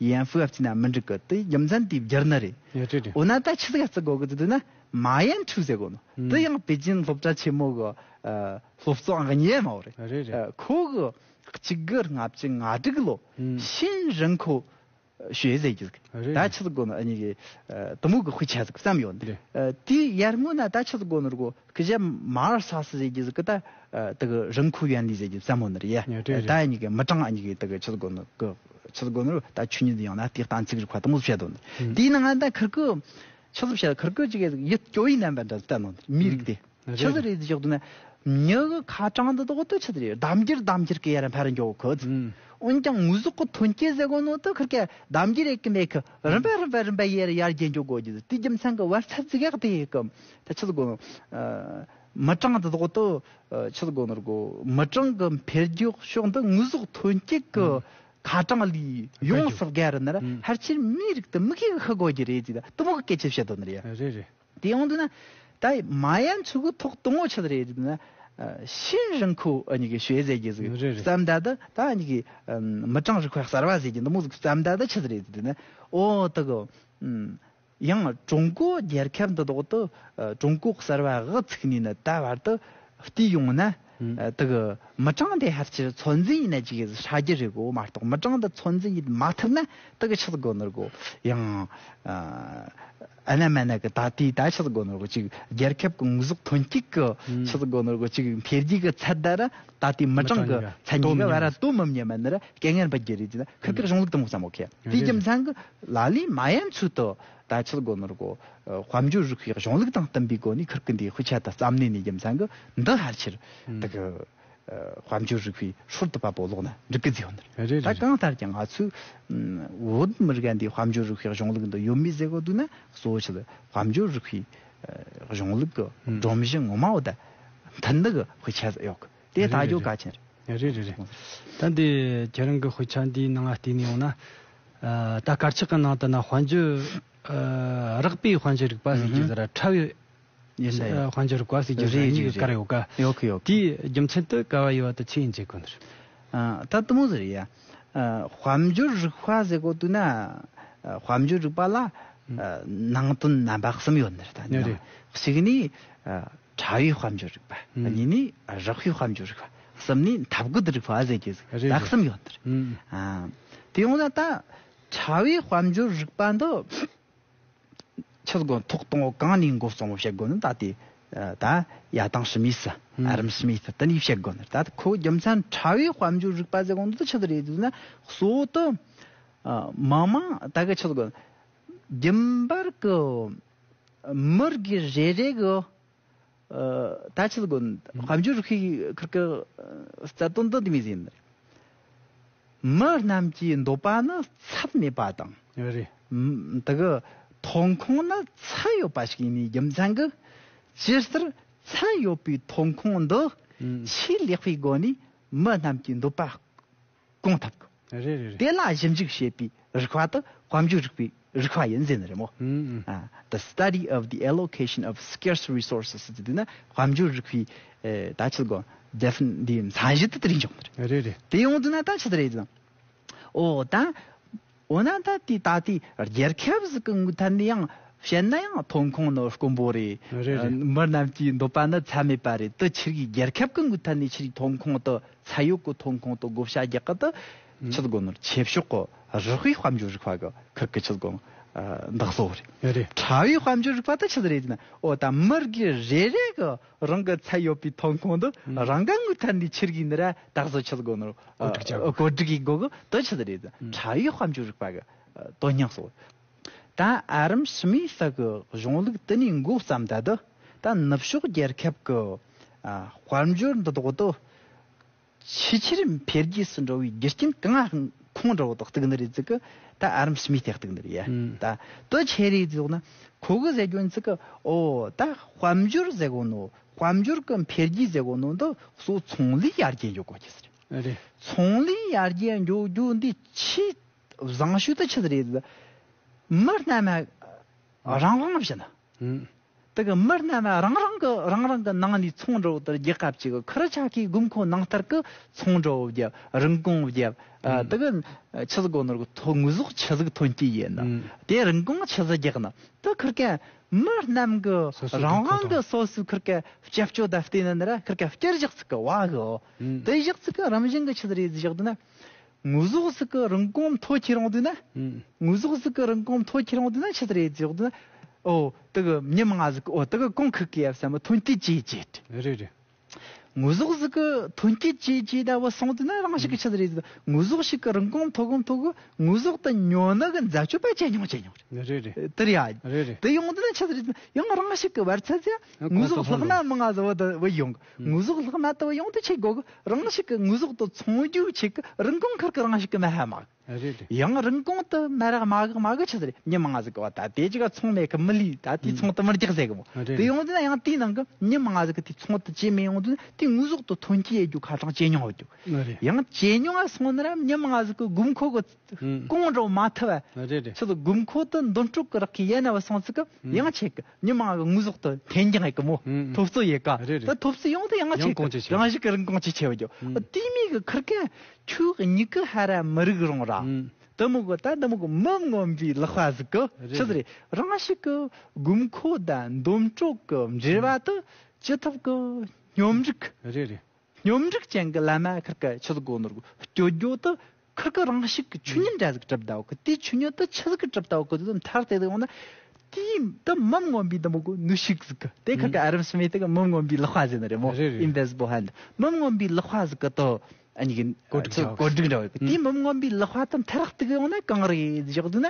ཡན་ཧྥུའུ་ཨ་བརྩིས་ན་མི་འགྲིག་གི། དེ་རྒྱུ་མཚན་དེའི་བསྒྱུར་ནི་རེད། ཡ། རེད་རེད། འོ་ན་ད་ཆི་ཟིག་བརྩི་དགོས་གི་ཟེར་དུས་ན་མ་ཡན་ཁྲུའུ་ཟེར་གོ་ནོ། དེ་ཡང་པེ་ཅིན་སློབ་གྲྭ་ཆེན་མོ་གི། ཨ། སློབ་གཙོ་ཨང་གཉིས་མ་བོ་རེད། རེད་རེད། ཨ། ཁོ་གི་གཅིག་དགུ་ལྔ་བཅུ་ང་དྲུག་ལོ་ཨུམ་ཤིན་རིན་ཁོ་ཞུས་ཟེར་གི་ཟིག་རེད། ད་ཆི་ཟིག་གོ་ནོ་ཨ་ནི་གི། ཨ། དེ་མོ་གི་དཔེ་ཆ་ཟིག་བརྩམས་ཡོད་ནི་རེད། ཨ། དེའི་ཡར་སྔོན་ན་ད་ཆི་ཟིག་གོ་ནོ་ར་གོ་སྐུ་ཞབས་མར་ས་སི་ཟེར་གི་ཟིག་གི་ད། ཨ། དེ་གི་རིན་ཁོ་ཡོན་ལི་ཟེར་གི་བརྩམས་ཡོད་ནི་རེད་ཡ། རེད་རེད། ད་ཨ་ནི་གི་མི་གྲངས་ཨ་ནི་གི་དེ་གི་ཆི་ཟིག་གོ་ནོ་གི་ཆི་ཟིག་གོ་ནོ་ར་ད་ཆོས་ཉིད་ཡང་ན་དེའི་གཏན་ཚིགས་རིག་པ་དེ་མོ་བཤད་དོ་ནི། ཨུམ་དེའི་ནང་ང་ད་ཁིར་ཀི་ཆི་ཟིག་བཤད། ཁིར་ཀི་ཅིག་གི་ཡིད་སྐྱོ་བའི་རྣམ་པ་འདྲ་ཟིག་བསྟན་ནོ་ནི་རེད། མིའི་རིགས་དེ། ཆི་ཟིག་རེད་ཟེར་ཞོག་དུས་ན། མྱི་གི་ཁ་གྲངས་འདི་དག་ཏུ་ཆི་ཟིག་རེད། ལྡབ་འགྱུར་ལྡབ་འགྱུར་གི་ཡར་འཕར་འགྱོ་གི། འོན་ཀྱང་དངོས་ཟོག་གི་ཐོན་སྐྱེད་ཟེར་གོ་ནོ་དུ་ཁིར་ཀ་ལྡབ་འགྱུར་ཡེད་གི་མེད་གི། རིམ་པ་རིམ་པ་རིམ་པ་ཡར་ཡར་རྒྱས་འགྱོ་གོ་གི། དེའི་རྒྱུ་མཚན་གི་བར་ཚད་ཟིག་ཡག་དེ་ཡེད་གི། ད་ཆི་ཟིག་གོ་ནོ། ཨ། མི་གྲངས་འདི་དག་ཏུ། ཨ། ཆི་ཟིག་གོ་ནོ་ར་གོ། མི་གྲངས་གི་འཕེལ་འགྱུར་ཕྱོགས་འདི་དངོས་ཟོག་ཐོན་སྐྱེད་གི་ཁ་གྲངས་ལས་ཡོངས་སུ་བརྒལ་རུ་ན་ར། ཕལ་ཆེར་མིའི་རིགས་དེ་མི་ཤེས་གི་ཤི་གོ་གི་རེད་ཟེར། ད་དེ་མོ་གི་སྐད་ཆ་བཤད་དོ་ནི་རེད་ཡ། རེད་རེད། དེ་ཡོང་དུས་ན། ད་མ་ཡན་ཚུ་གི་ཐོག་དང་བོ་ཆི་ཟིག་རེད་ཟེར་ན། ཨ། ཤིན་རིན་ཁོ་ཨ་ནི་གི་ཞུས་ཟེར་གི་ཟིག་རེད་རེད། བརྩམས་ད་དུ་ད་ཨ་ནི་གི། ཨམ། མི་གྲངས་རིག་པ་གསར་བ་ཟེར་གི་འདི་མོ་ཟིག་བརྩམས་ད་དུ་ཆི་ཟིག་རེད་ཟེར་ན། འོ་དེ་གི། ཨམ། ཡང་ཀྲུང་གོ་རྒྱལ་ཁབ་འདི་དག་ཏུ། ཨ། ཀྲུང་གོ་གསར་བ་དབུ་ཚུགས་ནས་ནི་ད་བར་དུ་བལྟས་ཡོང་ན། ཨ། དེ་གི་མི་གྲངས་དེ་ཕལ་ཆེར་ཚོད་འཛིན་ཡེད་ན་ཅིག་ཧྲ་རྒྱུ་རེད་གོ་མ་གཏོགས། མི་གྲངས་དེ་ཚོད་འཛིན་ཡེད་མ་ཐུབ་ན་དེ་གི་ཆི་ཟིག་དགོས་ནོ་རེད་གོ། ཡང་ཨ་ཨ་ན་མ་ན་གི་ད་ལྟའི་ད་ཆི་ཟིག་དགོས་ནོ་རེད་གོ། ཅིག་རྒྱལ་ཁབ་གི་དངོས་ཟོག་ཐོན་སྐྱེད་གི་ཆི་ཟིག་དགོས་ནོ་རེད་གོ། ཅིག་འཕེལ་རྒྱས་གི་ཚད་ད་ར་ད་ལྟའི་མི་གྲངས་གི་མི་གྲངས་གི་ཚད་གཉིས་གི་བར་ར་དོ་མི་མཉམ་མ་ན་ར་དཀའ་ངལ་འཕྲད་རྒྱུ་རེད་ཅེ་ན། ཁིར་གི་གཞུང་ལུགས་དེ་མོ་བསམ་མོ་ཁེ། དེའི་རྒྱུ་མཚན་གི་ལ་ལས་མ་ཡན་ཚུལ་དུ་ད་ཆི་ཟིག་དགོས་ནོ་རེད་གོ། ཨ། དཔལ་འབྱོར་རིག་པའི་གཞུང་ལུགས་དང་བསྟུན་པའི་སྒོ་ནས་ཁིར་གི་འདིའི་དཔེ་ཆ་དེ་བརྩམས་ནས་ནི་རྒྱུ་མཚན་གི་འདི་ཕལ་ཆེར་དེ་གི་ཨ། དཔལ་འབྱོར་རིག་པའི་སྲོལ་དུ་བབ་པོ་ལོག་ན་འགྲིག་གི་ཟེར་ཡོད་ནི་རེད། རེད། རེད། ད་རེད། གང་ལྟར་ཀྱང་ང་ཚོས་ཨ། བོད་མི་རིགས་འདི་དཔལ་འབྱོར་རིག་པའི་གཞུང་ལུགས་འདི་ཡོད་མེད་ཟེར་གོ་དུས་ན་གཙོ་བོ་ཆེ་ལ་དཔལ་འབྱོར་རིག་པའི་ཨ། གཞུང་ལུགས་ཀྱི་ཨུམ། སྒྲོམ་གཞི་ངོ་མ་བོ་ད་མཐུན་ནི་གི་དཔེ་ཆ་ཡོད་གི། དེ་ད་རེད། ཡོད་རེད། གལ་ཆེན་རེད། རེད། རེད། རེད། ད་འདི་ཁྱེད་རང་གི་དཔེ་ཆ་འདིའི་ནང་ང་བལྟས་ནས་ཡོང་ན། ཨ། ད་དཀར་ཆག་གི་ནང་དུ་ན་དཔལ་འབྱོར། ཨ། རགས་པའི་དཔལ་འབྱོར་རིག་པ་ཟེར་གྱི་ཟེར་ར་ཁྲ་བའི་ཡིན་ས་ཡིན། ཨ། དཔལ་འབྱོར་རིག་པ་ཟེར་གྱི་ཟེར་ར། རེད། གཉིས་ཀྱི་རེད། བཀར་ཡོད་ཀ། ཡོད་གི་ཡོད་གི། དེའི་རྒྱུ་མཚན་དུ་ག་བ་ཡོད་པ་དུ་ཆི་ཡིན་ཟེར་གོ་ནི་རེད། ཨ། ད་དུ་མོ་ཟེར་ཡ། ཨ། དཔལ་འབྱོར་རིག་པ་ཟེར་གོ་དུས་ན། ཨ། དཔལ་འབྱོར་རིག་པ་ལ། ཨ། ནང་དོན་རྣམ་པ་གསུམ་ཡོད་ནི་རེད། ད་ནི་རེད། གཅིག་ནི། ཨ། ཕྲ་བའི་དཔལ་འབྱོར་རིག་པ། ཨུམ། གཉིས་ནི་རགས་པའི་དཔལ་འབྱོར་རིག་པ། གསུམ་ནི་འཐབ་རྒོལ་རིག་པ་ཟེར་གྱི་ཟིག་རེད། ད་གསུམ་ཡོད་ནི་རེད། ཨུམ། ཨ། དེ་ཡོང་ན་ད་ཕྲ་བའི་དཔལ་འབྱོར་རིག་པ་འདི་ཆི་ཟིག་གོ་ཐོག་དང་པོ་གང་ནས་འགོ་བརྩམས་པ་བཤད་དགོས་ནི། ད་དེ་ད་ཡ་ཏང་ཧྲི་མི་སི། ཨུམ། ཨ་རམ་ཧྲི་མི་སི་དེ་ནས་བཤད་དགོས་ནི། ད་ཁོ་རྒྱུ་མཚན་ཕྲ་བའི་དཔལ་འབྱོར་རིག་པ་ཟེར་གོ་ནི་དེ་ཆི་ཟིག་རེད་ཟེར་ན། གཙོ་བོ་དེ་ཨ། མི་མང་ད་གི་ཆི་ཟིག་གོ་རྒྱུན་པར་གི་མི་རིགས་རེ་རེ་གི། ཨ། ད་ཆི་ཟིག་གོ་དཔལ་འབྱོར་རིག་པའི་ཁུར་གི་རྩ་དོན་དུ་འདི་མི་ཟིན་ནི་རེད། མི་རྣམས་ཀྱི་འདོད་པ་ནི་ཚད་མེད་པ་དང་། རེད། ཨ། དེ་གི་ཐོན་ཁུངས་ནི་ཚད་ཡོད་པ་ཞིག་ཡིན་ནི་རྒྱུ་མཚན་གི། ཇི་ལྟར་ཚད་ཡོད་པའི་ཐོན་ཁུངས་འདི་ཨུམ། ཆེས་ལེགས་པའི་སྒོ་ནས་མི་རྣམས་ཀྱི་འདོད་པ་སྐོང་ཐབས། རེད། རེད། རེད། དེ་ལ་ཞིབ་འཇུག་བྱེད་པའི་རིག་པ་དེ་དཔལ་འབྱོར་རིག་པའི་རིག་པ་ཡིན་ཟེར་ནི་རེད་མོ། ཨུམ། ཨུམ། ཨ། The study of the allocation of scarce resources ཟེར་དུས་ན་དཔལ་འབྱོར་རིག་པའི། ཨེ། ད་ཆི་གོ་ཌེ་ཕི་ནི་ཊི་འདིའི་མཚན་གཞི་དེ་དེ་རིང་འཇོག་ནི་རེད། རེད། རེད། དེ་ཡོང་དུས་ན་ད་ཆི་དེ་རེད་ཟེར་ན། འོ་ད། འོ་ན་ད་དེ་ད་དེ་རྒྱལ་ཁབ་ཟིག་གི་ངོས་ཐད་ནས་ཡང་བཤད་ན་ཡང་ཐོན་ཁུངས་ནི་དཀོན་པོ་རེད། རེད། རེད། མི་རྣམས་ཀྱི་འདོད་པ་ནི་ཚད་མེད་པ་རེད། དེ་ཆི་གི་རྒྱལ་ཁབ་གི་ངོས་ཐད་ནས་ཆི་གི་ཐོན་ཁུངས་དེ། ཚད་ཡོད་ཀྱི་ཐོན་ཁུངས་དེ་བགོ་བཤའ་རྒྱག་གི་དེ། ཨུམ། ཆི་ཟིག་གོ་ནོར་ཆེ་ཕྱོགས་ཀྱི་རགས་པའི་དཔལ་འབྱོར་རིག་པ་གི་ཁུར་གི་ཆི་ཟིག་གོ། ཨ། འདག་བཟོ་རེད། རེད། ཕྲ་བའི་དཔལ་འབྱོར་རིག་པ་དེ་ཆི་ཟིག་རེད་ཟེར་ན། འོ་ད་མི་རིགས་རེ་རེ་གི་རང་གི་ཚད་ཡོད་པའི་ཐོན་ཁུངས་དེ། ཨུམ། རང་གི་ངོས་ཐད་ནས་ཆི་གི་ནི་ར་འདག་བཟོ་ཆི་ཟིག་གོ་ནོར། བཀོད་སྒྲིག་བྱ་དགོས། བཀོད་སྒྲིག་གི་སྒོ་གི་དེ་ཆི་ཟིག་རེད་ཟེར་ན། ཨུམ། ཕྲ་བའི་དཔལ་འབྱོར་རིག་པ་གི་དོན་སྙིང་སོ། ད་ཨ་རམ་ཧྲི་མི་སི་གི་གཞུང་ལུགས་དེ་ནས་འགོ་བརྩམས་ད་དེ། ད་ནུབ་ཕྱོགས་རྒྱལ་ཁབ་ཀྱི། ཨ། དཔལ་འབྱོར་འདི་དག་དེ་ཆེས་ཆེར་འཕེལ་རྒྱས་སུ་འགྲོ་བའི་རྒྱུ་རྐྱེན་གང་ཁོང་འདྲ་བོ་དག་གཏུག་ནི་རེད་ཟེར་གི། ད་ཨ་རམ་ཧྲི་མི་སི་གཏུག་ནི་རེད་ཡ། ཨུམ། ད་དེ་ཆི་རེད་ཟེར་ན། ཁོ་གི་ཟེར་རྒྱུ་ཟེར་གི། འོ་ད་དཔལ་འབྱོར་ཟེར་གོ་ནོ། དཔལ་འབྱོར་གི་འཕེལ་རྒྱས་ཟེར་གོ་ནོ་འདི་གཙོ་ཚོང་ལས་ཡར་རྒྱས་འགྲོ་དགོས་རྒྱུ་ཟེར། རེད། ཚོང་ལས་ཡར་རྒྱས་འགྲོ་རྒྱུ་འདི་ཆེས་བཟང་ཤོས་དེ་ཆི་ཟིག་རེད། མི་རྣམས་རང་དབང་བྱིན། ཨུམ། དེ་གི་མི་རྣམས་རང་རང་གི་རང་རང་གི་ནང་ནས་ཚོང་འགྲོ་དེར་རྒྱག་སྐབས་ཅིག་ཁུར་ཆ་གི་དགོས་མཁོ་ནང་ལྟར་གི་ཚོང་འགྲོ་བརྒྱབ། རིན་གོང་བརྒྱབ། ཨ། ཨུམ། དེ་གི་ཆི་ཟིག་གོ་ནོར་གི་ཐོ་དངོས་ཟོག་ཆི་ཟིག་ཐོན་སྐྱེད་ཡིན་ན། ཨུམ། དེ་རིན་གོང་ཆི་ཟིག་རྒྱག་ན། དེ་ཁུར་གི་མི་རྣམས་གི་སོ་སོའི་རང་དབང་གི་སོ་སོའི་ཁུར་གི་སྐྱབས་བཅོལ་དང་བལྟས་ན་ནི་ར་ཁུར་གི་བསྐྱར་བཞག་ཚིག་གི་བ་གི། ཨུམ། དེ་བཞག་ཚིག་གི་རང་བཞིན་གི་ཆི་ཟིག་རེད་བཞག་དུས་ན། དངོས་ཟོག་ཟིག་གི་རིན་གོང་མཐོ་ཁྱེར་ཡོང་དུས་ན། ཨུམ། དངོས་ཟོག་ཟིག་གི་རིན་གོང་མཐོ་ཁྱེར་ཡོང་དུས་ན་ཆི་ཟིག་རེད་ཟེར་དུས་ན། ཨོ་དེ་གི་མི་མང་ཟིག་གི། ཨོ་དེ་གི་གོང་ཁུག་གི་ཡབ་ས་མི་ཐོན་སྐྱེད་ཇེ་ཇེ། རེད་རེད། དངོས་ཟོག་ཟིག་གི་ཐོན་སྐྱེད་ཇེ་ཇེ་ད་བུད་སོང་དུས་ན་རང་ཞིག་གི་ཆི་ཟིག་རེད་ཟེར། དངོས་ཟོག་ཞིག་གི་རིན་གོང་མཐོ་གི་མཐོ་གི་དངོས་ཟོག་དེ་ཉོ་ནི་གི་འཛད་སྤྱོད་པ་ཇེ་ཉུང་ཇེ་ཉུང་རེད། རེད་རེད། དེ་རེད་ཡ། རེད་རེད། དེ་ཡོང་དུས་ན་ཆི་ཟིག་རེད་ཟེར་ན། ཡང་རང་ཞིག་གི་བར་ཆད་ཟེར། དངོས་ཟོག་ལྷག་མ་མང་ང་ཟིག་བུད་ཡོང་། ཨུམ། དངོས་ཟོག་ལྷག་མ་དེ་བུད་ཡོང་དུས་ཆི་དགོས་གི། རང་ཞིག་གི་དངོས་ཟོག་དེ་ཚོང་རྒྱུ་ཆེད་གི་རིན་གོང་ཁུར་གི་རང་ཞིག་གི་མ་ཧ་མ། རེད་རེད། ཡང་རིན་གོང་དེ་མ་རག་མ་གི་མ་གི་ཆི་ཟིག་རེད། མི་མང་ང་ཟིག་གི་བ་ད་དེ་ཅིག་ག་ཚོང་མེད་གི་མི་ལུས་ད་དེ། ཨུམ། ཚོང་དེ་མི་རྒྱག་ཟེར་གི་མོ། རེད་རེད། དེ་ཡོང་དུས་ན་ཡང་དེའི་ནང་གི་མི་མང་ང་ཟིག་གི་དེ་ཚོང་དེ་ཇེ་མི་ཡོང་དུས་ན་དེ་དངོས་ཟོག་དེ་ཐོན་སྐྱེད་ཡེད་རྒྱུ་ཁ་གྲངས་ཇེ་ཉུང་བུད་རྒྱུ། རེད། ཡང་ཇེ་ཉུང་ང་སོང་ན་ར་མི་མང་ང་ཟིག་གི་དགོས་མཁོ་གི་ཨུམ། སྐོང་འགྲོ་མ་ཐུབ་བ། རེད་རེད། ཆི་ཟིག་དགོས་མཁོ་དེ་འདོན་སྤྲོད་གི་རག་གི་ཡེད་ན་བུད་སོང་ཚིག་གི། ཨུམ། ཡང་ཆེ་གི་མི་མང་གི་དངོས་ཟོག་དེ་འཐེན་རྒྱག་ཡེད་གི་མོ། ཨུམ། ཐོབ་ཚོད་ཡེད་ག། རེད་རེད། དེ་ཐོབ་ཚོད་ཡོང་དུས་ཡང་ཆེ་ཡང་གི་གོང་ཇེ་ཆེ། རང་ཞིག་གི་རིན་གོང་ཇེ་ཆེ་བུད་རྒྱུ། ཨུམ། དེ་མི་གི་ཁུར་གི་ཁྱོད་གཉིས་ཀི་ཧ་ར་མི་རིག་རུང་ར། ཨུམ། དེ་མོ་གི་ད་དེ་མོ་གི་མི་མངོན་པའི་ལག་པ་ཟིག་གི། རེད་ཆི་ཟིག་རེད། རེད། རང་ཞིག་གི་དགོས་མཁོ་དང་འདོན་སྤྲོད་གི་འབྲེལ་བ་དེ་ཅི་ཐུབ་གི་སྙོམས་སྒྲིག་རེད་རེད། སྙོམས་སྒྲིག་ཅན་གྱི་བླ་མ་ཁིར་ཀ་ཆི་ཟིག་གོ་ནོར་གོ་སྐྱོ་སྐྱོ་དུ་ཁིར་ཀ་རང་ཤུགས་ཀྱི་ཆོས་ཉིད་འདྲ་ཟིག་གྲུབ་ད་གོ་གི། དེའི་ཆོས་ཉིད་དུ་ཆི་ཟིག་གི་གྲུབ་ད་གོ་གི་དུ་མཐར་དེ་དུ་ཡོང་ན། དེའི་དུ་མི་མངོན་པའི་དུ་མོ་གོ་ནུས་ཤུགས་ཟིག་གི། དེ་ཁིར་ཀ་ཨ་རམ་སི་མེ་ཏི་གི་མི་མངོན་པའི་ལག་པ་ཟེར་ནི་རེད་མོ། རེད་རེད། Invisible hand། མི་མངོན་པའི་ལག་པ་ཟིག་གི་དུ་ཨ་ནི་གི་གོ་སྒྲིག་ཚུ་བྱ་བ་གོ་སྒྲིག་འདྲ་བ་གི། དེའི་མི་མངོན་པའི་ལག་པ་དུ་མཐར་གཏུག་ཡོང་ན་གང་རེད་བཞག་དུ་ན།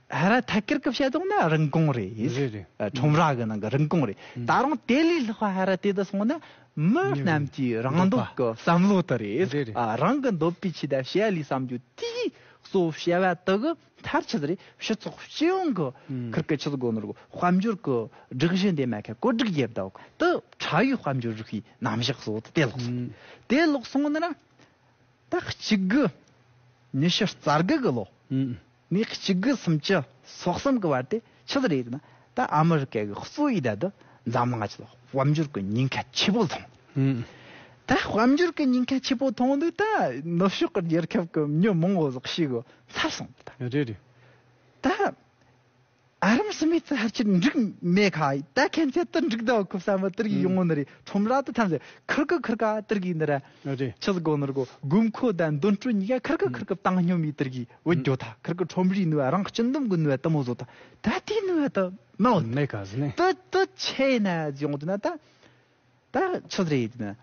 ཧ་ར་ཐད་ཀར་གི་བཤད་དོང་ན་རིན་གོང་རེད། རེད་རེད། ཨ། ཁྲོམ་ར་གི་ནང་གི་རིན་གོང་རེད། ཨུ། ད་རུང་དེ་ལས་ལྷག་པ་ཧ་ར་དེ་དུ་སོང་ན་མི་རྣམས་ཀྱི་རང་འདོད་ཀྱི་བསམ་བློ་དུ་རེད། རེད་རེད། ཨ། རང་གི་འདོད་པའི་ཆེད་དུ་བཤད་ལས་བསམ་རྒྱུ་དེའི་གཙོ་བོ་བཤད་པ་དུ་གི་མཐར་ཆི་ཟིག་རེད། སྤྱི་ཚོགས་སྤྱི་ཡོངས་གི་ཨུ། ཁིར་གི་ཆི་ཟིག་གོ་ནོར་གོ་དཔལ་འབྱོར་གི་སྒྲིག་གཞི་འདི་མ་ཁ་བཀོད་སྒྲིག་རྒྱབ་ད་གི་དུ་ཕྲ་བའི་དཔལ་འབྱོར་རིག་པའི་རྣམ་གཞག་སོགས་དེ་ལོག་སོང་། ཨུ། དེ་ལོག་སོང་ན་ར། ད་གཅིག་དགུ་ཉི་ཤུ་རྩ་དགུ་གི་ལོ། ཨུ། ནས་གཅིག་དགུ་སུམ་ཅུ་སོ་གསུམ་གི་བར་དེ་ཆི་ཟིག་རེད་ན། ད་ཨ་མི་རི་ཀ་གི་གཙོ་བོའི་ད་དུ་འཛམ་གླིང་ཆེད་དུ་དཔལ་འབྱོར་གི་ཉེན་ཁ་ཆེ་པོ་ཐོན། ཨུ། ད་དཔལ་འབྱོར་གི་ཉེན་ཁ་ཆེ་པོ་ཐོན་དུས་ད་ནུབ་ཕྱོགས་གི་རྒྱལ་ཁབ་གི་མྱི་མང་བོ་ཟིག་ཤི་གི་ཚར་སོང་ད། རེད་རེད། ད། ཨ་རམ་སི་མེ་ཚ་ཧར་ཆེར་འགྲིག་མེད་ཁ་ད་ཁན་ཚད་དུ་འགྲིག་ད་ཁུབ་ས་མི་ཏིར་གི་ཡོང་ངོ་ནི་རེད། ཁྲོམ་ར་དུ་ཐམས་ཅད་ཁིར་ཀི་ཁིར་ཀ་ཏིར་གི་ནི་ར། རེད། ཆི་ཟིག་གོ་ནི་ར་གོ་དགོས་མཁོ་དང་འདོན་སྤྲོད་གཉིས་ཀ་ཁིར་ཀི་ཁིར་ཀི་བཏང་སྙོམས་མི་ཏིར་གི་བུད་འགྱོ་ཐ། ཁིར་ཀི་ཁྲོམ་རའི་ནུས་པ་རང་སྤྱི་འདོམས་གི་ནུས་པ་དུ་མོ་བཟོ་ཐ། ད་དེའི་ནུས་པ་དུ་མ་བོ་མེད་ཁ་ཟི་ནས་དུ་དུ་ཆེ་ན་ཡོང་དུ་ན་ད། ད་ཆི་ཟིག་རེད་ན།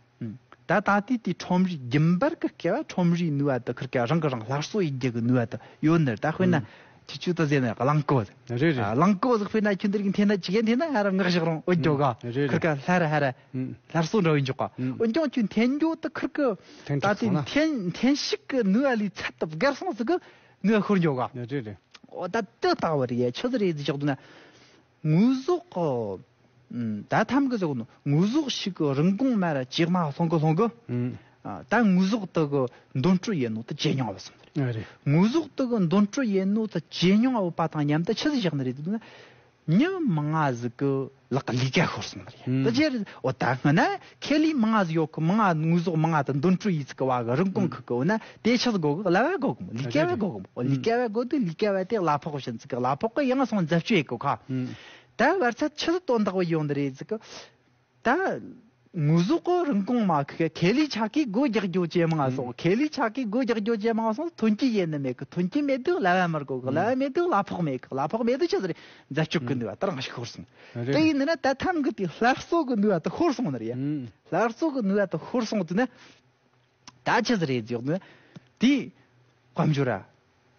ད་ད་ལྟའི་དེ་ཁྲོམ་རའི་རྒྱུན་པར་གི་སྐལ་བ་ཁྲོམ་རའི་ནུས་པ་དུ་ཁིར་ཀ་རང་གི་རང་སླར་གསོ་ཡེད་རྒྱུ་གི་ནུས་པ་དུ་ཡོད་ནི་རེད། ད་དཔེར་ན་ཨུ། ཁྱི་ཆུ་དུ་ཟེར་ན་གླང་ཀོ་ཟེར། རེད་རེད། ཨ། གླང་ཀོ་ཟེར་དཔེར་ན་ཁྱི་འདིར་གི་འཐེན་ན་ཅི་གེ་འཐེན་ན་ཧ་ར་ངག་བཞག་རུང་འོ་འགྱོ་ག་ཨུ། རེད་ཁིར་ཀ་རེད། སླར་ཧ་ར་ཧ་ར་ཨུ། སླར་གསོ་འདྲ་བོ་འཇོག་ག་ཨུ། འོན་ཀྱང་ཁྱི་འཐེན་རྒྱུ་དུ་ཁིར་ཀ་འཐེན་ད་ཐེངས་ཐེངས་ཐེངས་ཤིག་གི་ནུས་པ་ལས་ཚད་དུ་བརྒལ་སོང་ཟིག་གི་ནུས་པ་ཤོར་འགྱོ་ག་རེད་རེད། འོ་ད་དུ་ལྟ་བུ་རེད། ཆི་ཟིག་རེད་ཟེར་ཆོག་འདུག་ན། དངོས་ཟོག་གི། ཨུམ། ད་ཐམ་གི་ཟེར་གོ་ནོ། དངོས་ཟོག་ཞིག་གི་རིན་གོང་མར་ཇེ་དམའ་སོང་གི་སོང་གི་ཨུམ། ཨ། ད་དངོས་ཟོག་དེ་གི་འདོན་སྤྲོད་ཡེད་ནོ་དེ་ཇེ་ཉུང་བ་སོང་ནི་རེད། ཨ་རེད། དངོས་ཟོག་དེ་གི་འདོན་སྤྲོད་ཡེད་ནོ་དེ་ཇེ་ཉུང་བ་བ་དང་མཉམ་དུ་ཆི་ཟིག་བཞག་ནི་རེད་ཟེར་ན། མྱི་མང་ང་ཟིག་གི་ལག་གི་ལས་ཀ་ཤོར་སོང་ནི་རེད། ཨུམ། དེ་ཇེ་རེད། འོ་ད་སྔ་ན་ཁེ་ལས་མང་ང་ཟིག་ཡོད་གི། མང་ང་དངོས་ཟོག་མང་ང་དེ་འདོན་སྤྲོད་ཡེད་ཚིག་གི་བ་གི་རིན་གོང་ཁུག་གི། འོ་ན་དེ་ཆི་ཟིག་དགོ་གི། གླ་བ་དགོ་གི་མོ། ལས་ཀ་བ་དགོ་གི་མོ། ཨོ། ལས་ཀ་བ་དགོ་དུས་ལས་ཀ་བ་དེ་གླ་ཕོགས་བྱིན་ཚིག་གི། གླ་ཕོགས་གི་ཡང་སོང་འཛད་སྤྱོད་ཡེད་གོ་ཁ། ཨུམ། ད་བར་ཚད་ཆི་ཟིག་དོན་དག་བ་ཡོང་ནི་རེད་ཟིག་གི། ད་དངོས་ཟོག་གི་རིན་གོང་མ་ཁེ་ཁེ་ལས་ཆ་གི་སྒོ་རྒྱག་རྒྱུ་ཇེ་མང་སོང་། ཨུམ། ཁེ་ལས་ཆ་གི་སྒོ་རྒྱག་རྒྱུ་ཇེ་མང་སོང་། ཐོན་སྐྱེད་ཡེད་ནི་མེད་གི། ཐོན་སྐྱེད་མེད་དུས་གླ་བ་མི་དགོ་གི། ཨུམ། གླ་བ་མེད་དུས་གླ་ཕོགས་མེད་གི། གླ་ཕོགས་མེད་དུས་ཆི་ཟིག་རེད། འཛད་སྤྱོད་གི་ནུས་པ་ད་རང་ཞིག་ཤོར་སོང་། རེད། དེ་ཡིན་ན་ད་ཐམ་གི་དེ་སླར་གསོ་གི་ནུས་པ་ད་ཤོར་སོང་ནི་རེད། ཨུམ། སླར་གསོ་གི་ནུས་པ་ད་ཤོར་སོང་དུས་ན། ད་ཆི་ཟིག་རེད་ཟེར་ན། དེ་དཔལ་འབྱོར་ར་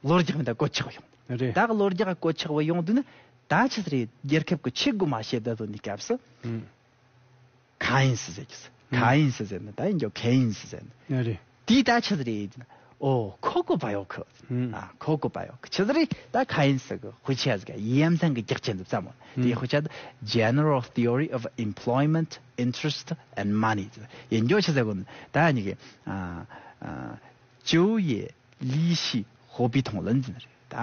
ལོ་རྒྱག་མི་ད་གོད་ཆག་ཡོང་། རེད། ད་ལོ་རྒྱག་གོད་ཆག་བ་ཡོང་དུས་ན། ད་ཆི་ཟིག་རེད། རྒྱལ་ཁབ་ཀྱི་ཆེད་སྒོ་མ་བཤད་ད་དོ་ནི་སྐབས་སུ། ཨུམ། ཁ་ཡིན་སི་ཟེར་གྱི། ཨུམ། ཁ་ཡིན་སི་ཟེར་ན་ད་ཡིན་རྒྱུ་ཁེ་ཡིན་སི་ཟེར་ན། རེད། དེ་ད་ཆི་ཟིག་རེད་ཟེར་ན། ཨོ་ཁོ་གོ་བ་ཡོ་ཁོ། ཨུམ། ཨ། ཁོ་གོ་བ་ཡོ་ཁོ་ཆི་ཟིག་རེད། ད་ཁ་ཡིན་སི་གི་དཔེ་ཆ་ཟིག་ཡ་མཚན་གི་རྒྱག་ཅན་དུ་བསམ་མོ། དེ་དཔེ་ཆ་ད་General Theory of Employment, Interest and Money། ཡིན་རྒྱུ་ཆི་ཟེར་གོ་ནི་ད་ནི་གི། ཨ། ཨ། 就业、利息、货币通论ཟེར་ནི་རེད། ད་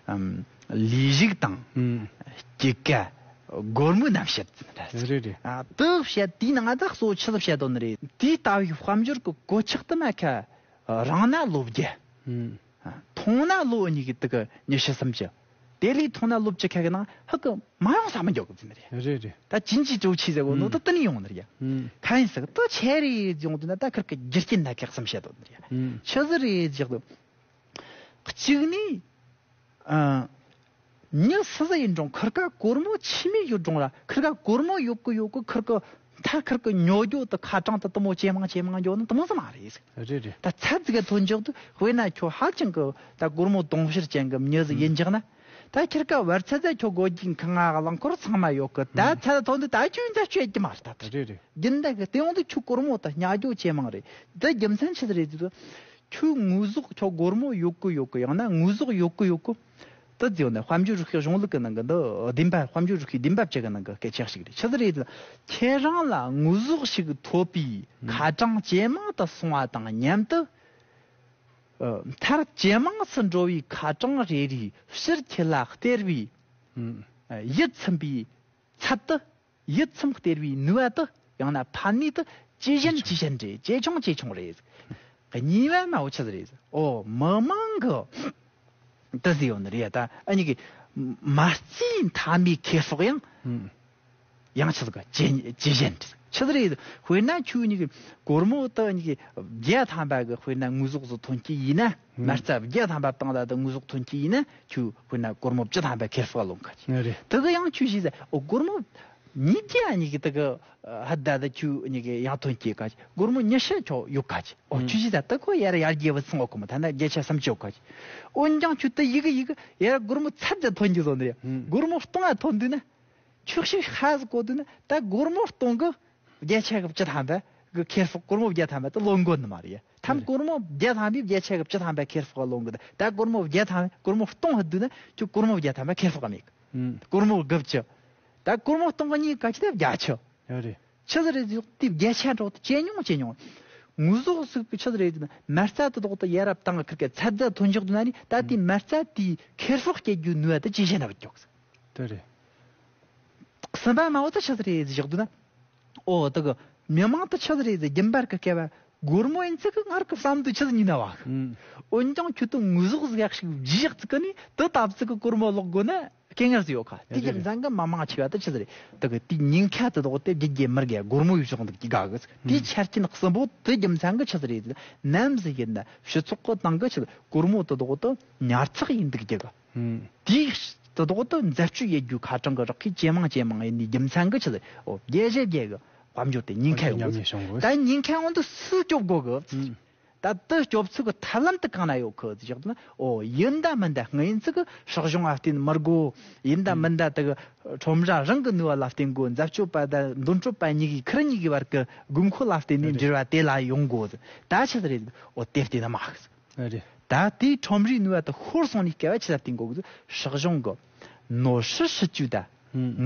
ཨམ། ལས་ཞུགས་དང་ཨུམ། སྐྱེད་ཀ་སྒོར་མོའི་རྣམ་བཤད་ཟེར་ནི་རེད། རེད་རེད། ཨ། དེ་བཤད་དེའི་ནང་ད་གཙོ་བོ་ཆི་ལ་བཤད་དོ་ནི་རེད། དེའི་ལྟ་བའི་དཔལ་འབྱོར་གི་གོད་ཆག་དུ་མ་ཁ་རང་ན་ལོ་བརྒྱད། ཨུམ། ཨ། ཐུང་ན་ལོ་གཉིས་ཀྱི་དུ་གི་ཉི་ཤུ་སུམ་ཅུ། དེ་ལས་ཐུང་ན་ལོ་བཅུ་ཁ་གི་ནང་ཧ་གི་མ་ཡོང་ས་མི་འཇོག་གི་ཟེར་ནི་རེད། རེད་རེད། ད་经济周期ཟེར་གོ་ནོ་ད་དེ་ནི་ཡོང་ནི་རེད། ཨུམ། ཁ་ཡིན་ཟེར་གི་ད་ཆེ་རེད་ཡོང་དུས་ན་ད་ཁིར་གི་རྒྱུ་རྐྱེན་ད་གེགས་སམ་བཤད་དོ་ནི་རེད། ཨུམ། ཆི་ཟིག་རེད་ཟེར་གི། གཅིག་ནི། ཨ། མྱི་སུ་ཟིག་ཡིན་རུང་ཁིར་ཀ་སྒོར་མོ་ཆི་མེད་ཡོད་རུང་ར་ཁིར་ཀ་སྒོར་མོ་ཡོད་གི་ཡོད་གི་ཁིར་ཀ་མཐའ་ཁིར་ཀ་ཉོ་རྒྱུ་དུ་ཁ་གྲངས་དུ་དུ་མོ་ཇེ་མང་ཇེ་མང་ཡོད་ནི་དུ་མོ་ཟིག་མ་རེད། རེད་རེད། ད་ཚད་ཟིག་ག་ཐོན་འཇོག་དུ་དཔེར་ན་ཁྱོད་ཧ་ཅང་གི་ད་སྒོར་མོ་དུང་ཕྱུར་ཅན་གི་མྱི་ཟིག་ཡིན་འཇག་ན། ད་ཁིར་ཀ་བར་ཚད་ཟིག་ཁྱོད་སྒོར་གྱི་ཁ་ང་གླང་འཁོར་ཚང་མ་ཡོད་གི། ད་ཚད་ཐོན་དུ་ད་ཁྱོད་འཛད་སྤྱོད་ཀྱི་མ་རེད་ད། རེད་རེད། རྒྱུན་ལྡན་གི་དེ་ཡོང་དུ་ཁྱོད་སྒོར་མོ་ད་ཉར་རྒྱུ་ཇེ་མང་རེད། ད་རྒྱུ་མཚན་ཆི་ཟིག་རེད་དུ། ཁྱོད་དངོས་ཟོག་ཁྱོད་སྒོར་མོ་ཡོད་གི་ཡོད་གི་ཡང་ན་དངོས་ཟོག་ཡོད་གི་ཡོད་གི། དེ་ཟེར་ན་དཔལ་འབྱོར་རིག་པའི་གཞུང་ལུགས་ཀྱི་ནང་གི་འདི་བདེན་པ། དཔལ་འབྱོར་རིག་པའི་བདེན་པ་བཅུ་གི་ནང་གི་སྐད་ཆ་ཞིག་རེད། ཆི་ཟིག་རེད་ཟེར་ན། ཁྱེད་རང་ལ་དངོས་ཟོག་ཞིག་ཐོབ་པའི་ཁ་གྲངས་ཇེ་མང་དུ་སོང་བ་དང་མཉམ་དུ། ཨ། མཐར་ཇེ་མང་སུ་འགྲོ་བའི་ཁ་གྲངས་རེ་རེའི་ཕྱིར་ཁྱེད་ལ་སྟེར་བའི་ཡིད་ཚིམ་པའི་ཚད་དུ། ཡིད་ཚིམ་སྟེར་བའི་ནུས་པ་དེ་ཡང་ན་ཕན་ནུས་དེ་ཇེ་ཞན་ཇེ་ཞན་རེད། ཇེ་ཆུང་ཇེ་ཆུང་རེད། གཉིས་པ་ན་འོ་ཆི་ཟིག་རེད། འོ་མི་མང་གི་དེ་ཟིག་ཡོད་ནི་རེད་ད། ཨ་ནི་གི་མ་རྩའི་མཐའ་མའི་ཁེ་སྤོགས་ཡང་ཡང་ཆི་ཟིག་ཇེ་ཇེ་ཞན་རེད། ཆི་ཟིག་རེད། དཔེར་ན་ཁྱོད་གཉིས་ཀྱི་སྒོར་མོ་དེ་གཉིས་ཀྱི་བརྒྱ་ཐམ་པ་གི་དཔེར་ན་དངོས་ཟོག་ཟིག་ཐོན་གྱི་ཡིན་ན། ཧུམ། མ་རྩ་བརྒྱ་ཐམ་པ་བཏང་ད་དེ་དངོས་ཟོག་ཐོན་གྱི་ཡིན་ན་ཁྱོད་དཔེར་ན་སྒོར་མོ་བཅུ་ཐམ་པ་ཁེར་སྤོགས་ལོན་ག་ཅི། ཨ་རེད། དེ་གི་ཡང་ཁྱོད་ཤེས་ཟེར། ཨོ་སྒོར་མོ་ཉིས་བརྒྱ་གཉིས་ཀྱི་དེ་གི་ཧད་ད་དེ་ཁྱོད་གཉིས་ཀྱི་ཡང་ཐོན་གྱི་ག་ཅི། སྒོར་མོ་ཉི་ཤུ་ཁྱོད་ཡོད་ག་ཅི། ཨོ་ཧུམ། ཁྱོད་ཤེས་ཟེར། དེ་ཁོ་ཡར་ཡར་རྒྱས་བུད་སོང་། ཨོ་ཁོ་མོ་ཐ་ན་བརྒྱ་ཆ་སུམ་ཅུ་ཡོད་ག་ཅི། འོན་ཀྱང་ཁྱོད་དེ་ཡི་གི་ཡི་གི་ཡར་སྒོར་མོ་ཚད་ད་ཐོན་གྱི་བཟོ་འདི་ཡ། ཧུམ། སྒོར་མོ་སྟོང་ང་ཐོན་འདུག་ན། ཆོག་ཤེས་ཧ་ཟིག་གོ་དུས་ན་ད་སྒོར་མོ་སྟོང་གི་བརྒྱ་ཆ་གི་བཅུ་ཐམ་པ་གི་ཁེར་སྤོགས། སྒོར་མོ་བརྒྱ་ཐམ་པ་དེ་ལོན་གོ་ནི་མ་རེད་ཡ། ཐམ། རེད། སྒོར་མོ་བརྒྱ་ཐམ་པའི་བརྒྱ་ཆ་གི་བཅུ་ཐམ་པ་ཁེར་སྤོགས་ལོན་གི། ད་སྒོར་མོ་བརྒྱ་ཐམ། སྒོར་མོ་སྟོང་ཧ་དུས་ན་ཁྱོད་སྒོར་མོ་བརྒྱ་ཐམ་པ་ཁེར་སྤོགས་མེད་གི། ཨུམ། སྒོར་མོ་དགུ་བཅུ། ད་སྒོར་མོ་སྟོང་གི་གཉིས་ག་ཅི་ད་བརྒྱད་ཅུ། ཡོད་རེད། ཆི་ཟིག་རེད་ཟེར་དུས་བརྒྱ་ཆ་འགྲོ་དུས་ཇེ་ཉུང་ཇེ་ཉུང་། དངོས་ཟོག་ཟིག་གི་ཆི་ཟིག་རེད་ཟེར་ན་མ་རྩ་དེ་དོག་ཏུ་ཡ་རབས་བཏང་གི་ཁིར་ཀའི་ཚད་ད་ཐོན་འཇོག་དུས་ན་ནི་ད་དེ་མ་རྩ་དེའི་ཁེར་སྤོགས་སྐྱེ་རྒྱུ་ནུས་པ་དེ་ཇེ་ཞན་ན་བུད་འཇོག་གི། དེ་རེད། གསུམ་པ་མ་འོ་ད་ཆི་ཟིག་རེད་ཟེར་བཞག་དུས་ན། ཨོ་དེ་གི་མི་མང་དུ་ཆི་ཟིག་རེད་ཟེར་རྒྱུན་པར་གི་སྐལ་བ་སྒོར་མོ་ཡིན་ཚིག་གི་ངར་གི་བསམ་དུ་ཆི་ཟིག་ཉིན་ན་བ། ཨུམ། འོན་ཀྱང་ཁྱོད་དུ་དངོས་ཟོག་ཟིག་ཡག་ཞིག་བརྗེ་ཡག་ཚིག་གི་ནི་དེ་ལྟ་ཚིག་གི་སྒོར་མོ་ལོག་དགོས་ན། སྐད་ངར་ཟིག་ཡོད་ཁ། དེ་རྒྱུ་མཚན་གི་མི་མང་ཆེ་བ་དེ་ཆི་ཟིག་རེད། དེ་གི་དེ་ཉེན་ཁ་དེ་དོག་དེ་རྒྱུ་རྒྱུ་མི་རྒྱ་སྒོར་མོ་ཡོད་ཆོག་འདུག་གི་དགའ་གི། དེ་ཆ་རྐྱེན་གསུམ་པོ་དེ་རྒྱུ་མཚན་གི་ཆི་ཟིག་རེད། ནམ་ཟིག་ཡིན་ན་སྤྱི་ཚོགས་གི་སྟེང་གི་ཆི་ཟིག་སྒོར་མོ་དེ་དོག་དེ་ཉར་ཚགས་ཡིན་འདུག་རྒྱུ་གི། དེ་དེ་དོག་དེ་འཛད་སྤྱོད་ཡེད་རྒྱུ་ཁ་གྲངས་གི་རག་གི་ཇེ་མང་ཇེ་མང་ཡིན་ནི་རྒྱུ་མཚན་གི་ཆི་ཟིག་རེད། ཨོ་རྒྱལ་ཇེ་རྒྱལ་གི་དཔལ་འབྱོར་དེ་ཉེན་ཁ་ཡོད་གི། ད་ཉེན་ཁ་འོང་དུ་སུ་སྐྱོབ་དགོ་གི། ད་དེ་སྐྱོབ་ཚུལ་གི་ཐབས་ལམ་དེ་གང་ན་ཡོད་གི་ཟེར་བཞག་ན། ཨོ་ཡིན་ད་མིན་ད་སྔ་ཡིན་ཚིག་གི་སྲིད་གཞུང་ང་བརྟེན་མི་དགོ། ཡིན་ད་མིན་ད་དེ་གི་ཁྲོམ་ར་རང་གི་ནུས་པ་ལ་བརྟེན་དགོ། འཛད་སྤྱོད་པ་དང་འདོན་སྤྲོད་པ་གཉིས་ཀྱི་ཁིར་གཉིས་ཀྱི་བར་གི་དགོས་མཁོ་ལ་བརྟེན་ནས་འབྲེལ་བ་དེ་ལ་ཡོང་དགོ། ད་ཆི་ཟིག་རེད། ཨོ་དེ་བལྟས་ན་མ་གི། ད་དེའི་ཁྲོམ་རའི་ནུས་པ་དེ་ཤོར་སོང་ནས་སྐལ་བ་ཆི་ལ་བརྟེན་དགོ་གི། སྲིད་གཞུང་གི་ནོར་སྲིད་སྲིད་ཇུས་དང་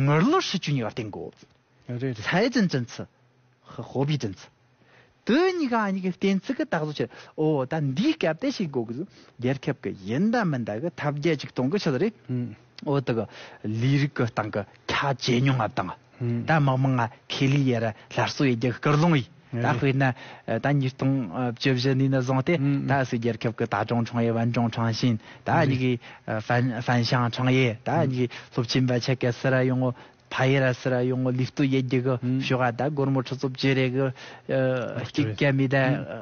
ངར་ལོར་སྲིད་ཇུས་གཉིས་ཀ་བརྟེན་དགོ། རེད་རེད། 财政政策和货币政策། དེ་གཉིས་ཀ་གཉིས་ཀའི་བརྟེན་ཚིག་གི་ད་གཟོད་ཆེ། ཨོ་ད་འདིའི་སྐབས་དེ་ཞིག་དགོས་གི། རྒྱལ་ཁབ་ཀྱི་ཡིན་ད་མིན་ད་གི་ཐབས་བརྒྱ་ཅིག་གཏོང་གི་ཆི་ཟིག་རེད། ཨོ་དེ་གི་ལས་རིགས་ཀྱི་སྟེང་གི་ཁྱ་ཇེ་ཉུང་ང་བཏང་། ད་དམག་མི་ང་ཁེ་ལས་ཡར་སླར་གསོ་ཡེད་རྒྱུ་གི་སྐུལ་སློང་ཡིན། ད་དཔེར་ན་ད་ཉིས་སྟོང་བཅུ་བཞི་ནས་ནི་བཟུང་སྟེ་ད་སུ་རྒྱལ་ཁབ་ཀྱི་大众创业万众创新། ད་གཉིས་ཀྱི་反反向创业། ད་གཉིས་ཀྱི་སློབ་ཆེན་པ་ཆ་ག་སི་ར་ཡོང་ངོ་ཕ་ཡི་ར་སི་ར་ཡོང་ངོ་ལུས་སྟོད་ཡེད་རྒྱུ་གི་ཤོག་ཨ། ད་སྒོར་མོ་ཁྲི་ཚོ་བཅུ་རེ་གི་སྐྱིད་ཀ་མི་ད་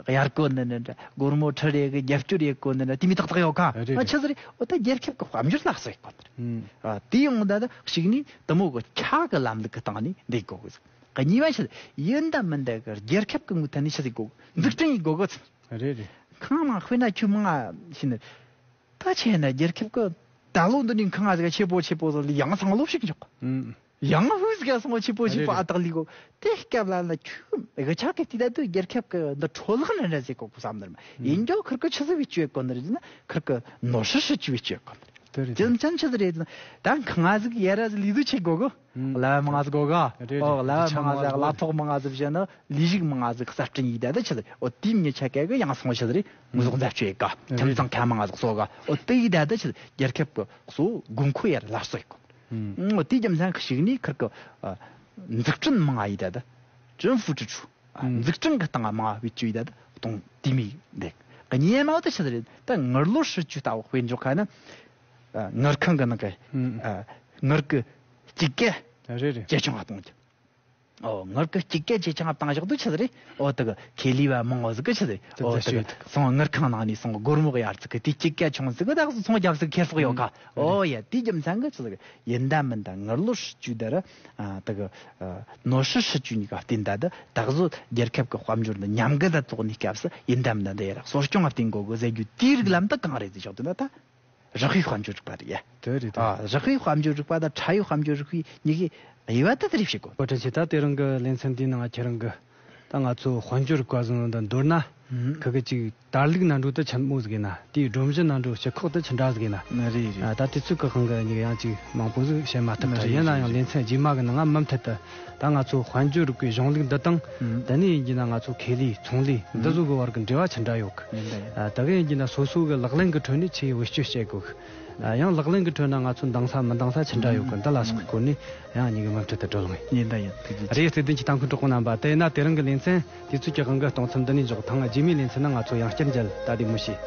གཡར་གོ་ནི་ནི་འདྲ། སྒོར་མོ་ཁྲི་རེ་གི་རྒྱབ་སྐྱོར་ཡེད་གོ་ནི་འདྲ། དེ་མི་ཏག་ཏག་ཡོད་ཁ། ང་ཆི་ཟིག་རེད། འོ་ད་རྒྱལ་ཁབ་ཀྱི་དཔལ་འབྱོར་སླར་གསོ་ཡེད་གོ་ནི་རེད། དེ་ཡོང་ད་ད་ཞིག་ནི་དུ་མོ་གི་ཁྱ་གི་ལམ་ལུགས་ཀྱི་སྟེང་ནས་འདེད་དགོ་གི། གཉིས་པ་ཆི་ཡིན་ད་མིན་ད་གི་རྒྱལ་ཁབ་ཀྱི་ངོས་ཐད་ནས་ཆི་ཟིག་དགོ་གི། འཛུགས་སྐྲུན་ཡེད་དགོ་གི། རེད་རེད། ཁང་མ་དཔེར་ན་ཁྱོད་མང་ང་ཤི་ནི། ད་ཆེ་ན་རྒྱལ་ཁབ་ཀྱི་ད་ལོ་འདི་ནས་ཁང་ང་ཟིག་ཆེ་པོ་ཆེ་པོ་ཟིག་ལ་ཡང་སང་ལོ་ཞིག་འཇོག་གི། ཡང་ཧུ་ཟིག་སོང་ཆེ་པོ་ཆེ་པོ་ཨ་ཏག་ལི་གོ། དེ་སྐབས་ལ་ལ་ཁྱོད་གི་ཆ་གི་དེ་ད་དུ་རྒྱལ་ཁབ་ཀྱི་འདི་འཕྲོ་བརླག་ནི་འདྲ་ཟིག་གོ་གི་བསམ་ནི་རེད། ཡིན་ཀྱང་ཁིར་ཀི་ཆི་ཟིག་བེད་སྤྱོད་གོ་ནི་རེད་ཟེར་ན། ཁིར་ཀི་ནོར་སྲིད་སྲིད་ཇུས་བེད་སྤྱོད་གོ་ནི་རེད། དེ་རེད། རྒྱུ་མཚན་ཆི་ཟིག་རེད་ཟེར་ན། ད་ཁང་ང་ཟིག་ཡ་ར་ཟིག་ལི་དུ་ཆེ་གོ་གི། ལ་མང་ང་ཟིག་གོ་ག། རེད་རེད། ཨོ་ལ་མང་ང་ཟིག་ལ་ཐོག་མང་ང་ཟིག་བྱས་ན་ལི་ཞིག་མང་ང་ཟིག་གསར་སྐྲུན་ཡིན་ད་ད་ཆི་ཟིག། ཨོ་དེ་མྱི་ཆ་ག་གི་ཡང་སོང་ཆི་ཟིག་རེད། དངོས་ཟོག་འཛད་སྤྱོད་ཡེད་ག། ཁྱིམ་ཚང་ཁ་མང་ང་ཟིག་གསོ་ག། ཨོ་དེ་ཡིན་ད་ད་ཆི་ཟིག་རྒྱལ་ཁབ་ཀྱི་གཙོ་བོ་དགོས་མཁོ་ཡར་སླར་གསོ་ཡེད་གོ། ཨོ་དེ་རྒྱུ་མཚན་གི་ཞིག་ནས་ཁིར་ཀི་འཛུགས་སྐྲུན་མང་ང་ཡིན་ད་ད།政府支出། འཛུགས་སྐྲུན་གི་སྟེང་ང་མང་བ་བེད་སྤྱོད་ཡིན་ད་ད་གཏོང་དེ་མི་འདུག། གཉིས་མ་བོ་ད་ཆི་ཟིག་རེད། ད་ངར་ལོར་སྲིད་ཇུས་ལྟ་བུ་དཔེ་འཇོག་ཁ་ན། ཨ་ངར་ཁང་གི་ནང་གི་ཨ་ངར་གི་སྐྱེད་ཀ་རེད་རེད། ཇེ་ཆུང་ང་གཏོང་རྒྱུ། ཨོ་ངར་གི་སྐྱེད་ཀ་ཇེ་ཆུང་ང་བཏང་བཞག་དུས་ཆི་ཟིག་རེད། ཨོ་དེ་གི་ཁེ་ལས་བ་མང་བོ་ཟིག་གི་ཆི་ཟིག་རེད། ཨོ་དེ་གི་སོང་ངར་ཁང་ནང་ནས་སོང་སྒོར་མོ་གཡར་ཟིག་གི་དེ་སྐྱེད་ཀ་ཆུང་ཟིག་གི་ད་སོང་རྒྱབ་ཟིག་ཁེ་སྤོགས་ཡོད་ཁ། ཨོ་ཡ་དེ་རྒྱུ་མཚན་གི་ཆི་ཟིག་རེད། ཡིན་ད་མིན་ད་ངར་ལོར་སྲིད་ཇུས་ད་ར་ཨ་དེ་གི་ཨ་ནོར་སྲིད་སྲིད་ཇུས་གཉིས་ཀ་བརྟེན་ད་ད་ད་གཟོད་རྒྱལ་ཁབ་ཀྱི་དཔལ་འབྱོར་འདི་ཉམས་རྒུད་ད་ཐོག་ནས་སྐབས་སུ་ཡིན་ད་མིན་ད་འདི་ཡ་ར་གསོ་སྐྱོང་ལ་བརྟེན་དགོ་གི་ཟེར་རྒྱུ་དེའི་རིགས་ལམ་དུ་གང་རེད་ཟེར་ཆོག་དུས་ན་ད་རགས་པའི་དཔལ་འབྱོར་རིག་པ་རེད་ཡ། དེ་རེད་དེ། ཨ་རགས་པའི་དཔལ་འབྱོར་རིག་པ་དང་ཕྲ་བའི་དཔལ་འབྱོར་རིག་པའི་གཉིས་ཀའི་དབྱེ་བ་ད་དེ་རེད་བྱེད་དགོ། ཨོ་དྲན་ཆེ། ད་དེ་རིང་གི་ལེ་ཚན་འདིའི་ནང་ཁྱེད་རང་གི་ད་ང་ཚོ་དཔལ་འབྱོར་རིག་པ་ཟུང་འདི་མདོར་ན་ཁི་གི་ཅིག་དར་ལུགས་ནང་འགྲོ་དུ་ཆེན་མོ་ཟིག་ཡིན་ན། དེའི་སྒྲོམ་གཞི་ནང་འགྲོ་སྤྱི་ཁོག་དུ་ཆི་འདྲ་ཟིག་ཡིན་ན། ན་རེད་རེད། ཨ་ད་དེ་ཚོ་གི་དབང་གི་ཡང་ཅིག་མང་པོ་ཟིག་བཤད་མ་ཐུབ་ན་ད། རེད་ཡིན་ན་ཡང་རེད། ལེ་ཚན་རྗེས་མ་གི་ནང་ང་མུ་མཐུད་དུ་ད་ང་ཚོ་དཔལ་འབྱོར་རིག་པའི་གཞུང་ལུགས་འདི་དང་། ཨུམ། དེ་ནས་ཡིན་གྱི་ན་ང་ཚོ་ཁེ་ལས་ཚོང་ལས་འདི་ཚོ་གི་བར་གི་འབྲེལ་བ་ཆི་འདྲ་ཡོད་གི། ཡིན་ད་ཡིན། ཨ་ད་གི་ཡིན་གྱི་ན་སོ་སོ་གི་ལག་ལེན་གི་ཁྲོད་ནས་ཆི་ཡི་བེད་སྤྱོད་བྱེད་དགོས་གི། ཨ་ཡང་ལག་ལེན་གི་ཁྲོད་ན་ང་ཚོ་འདང་ས་མི་འདང་ས་ཆི་འདྲ་ཡོད་གི། འདི་ལ་སོགས་གི་སྐོར་ནས་ཡང་གཉིས་ཀྱི་མུ་མཐུད་དུ་བགྲོ་གླེང་ཡིན། ཡིན་ད་ཡིན། ཐུགས་རྗེ་ཆེ། རེད། བརྩེ་ལྡན་གྱི་ལྟ་མཁན་གྲོགས་པོ་རྣམ་པ། དེས་ན་དེ་རིང་གི་ལེ་ཚན་དུས་ཚོད་ཀྱི་དབང་གིས་གཏོང་མཚམས་འདི་ནས་འཇོག། ཐེངས་རྗེས་མའི་ལེ་ཚན་ནང་ང་ཚོ་ཡང་བསྐྱར་མཇལ། ད་བདེ་མོ་བྱོས།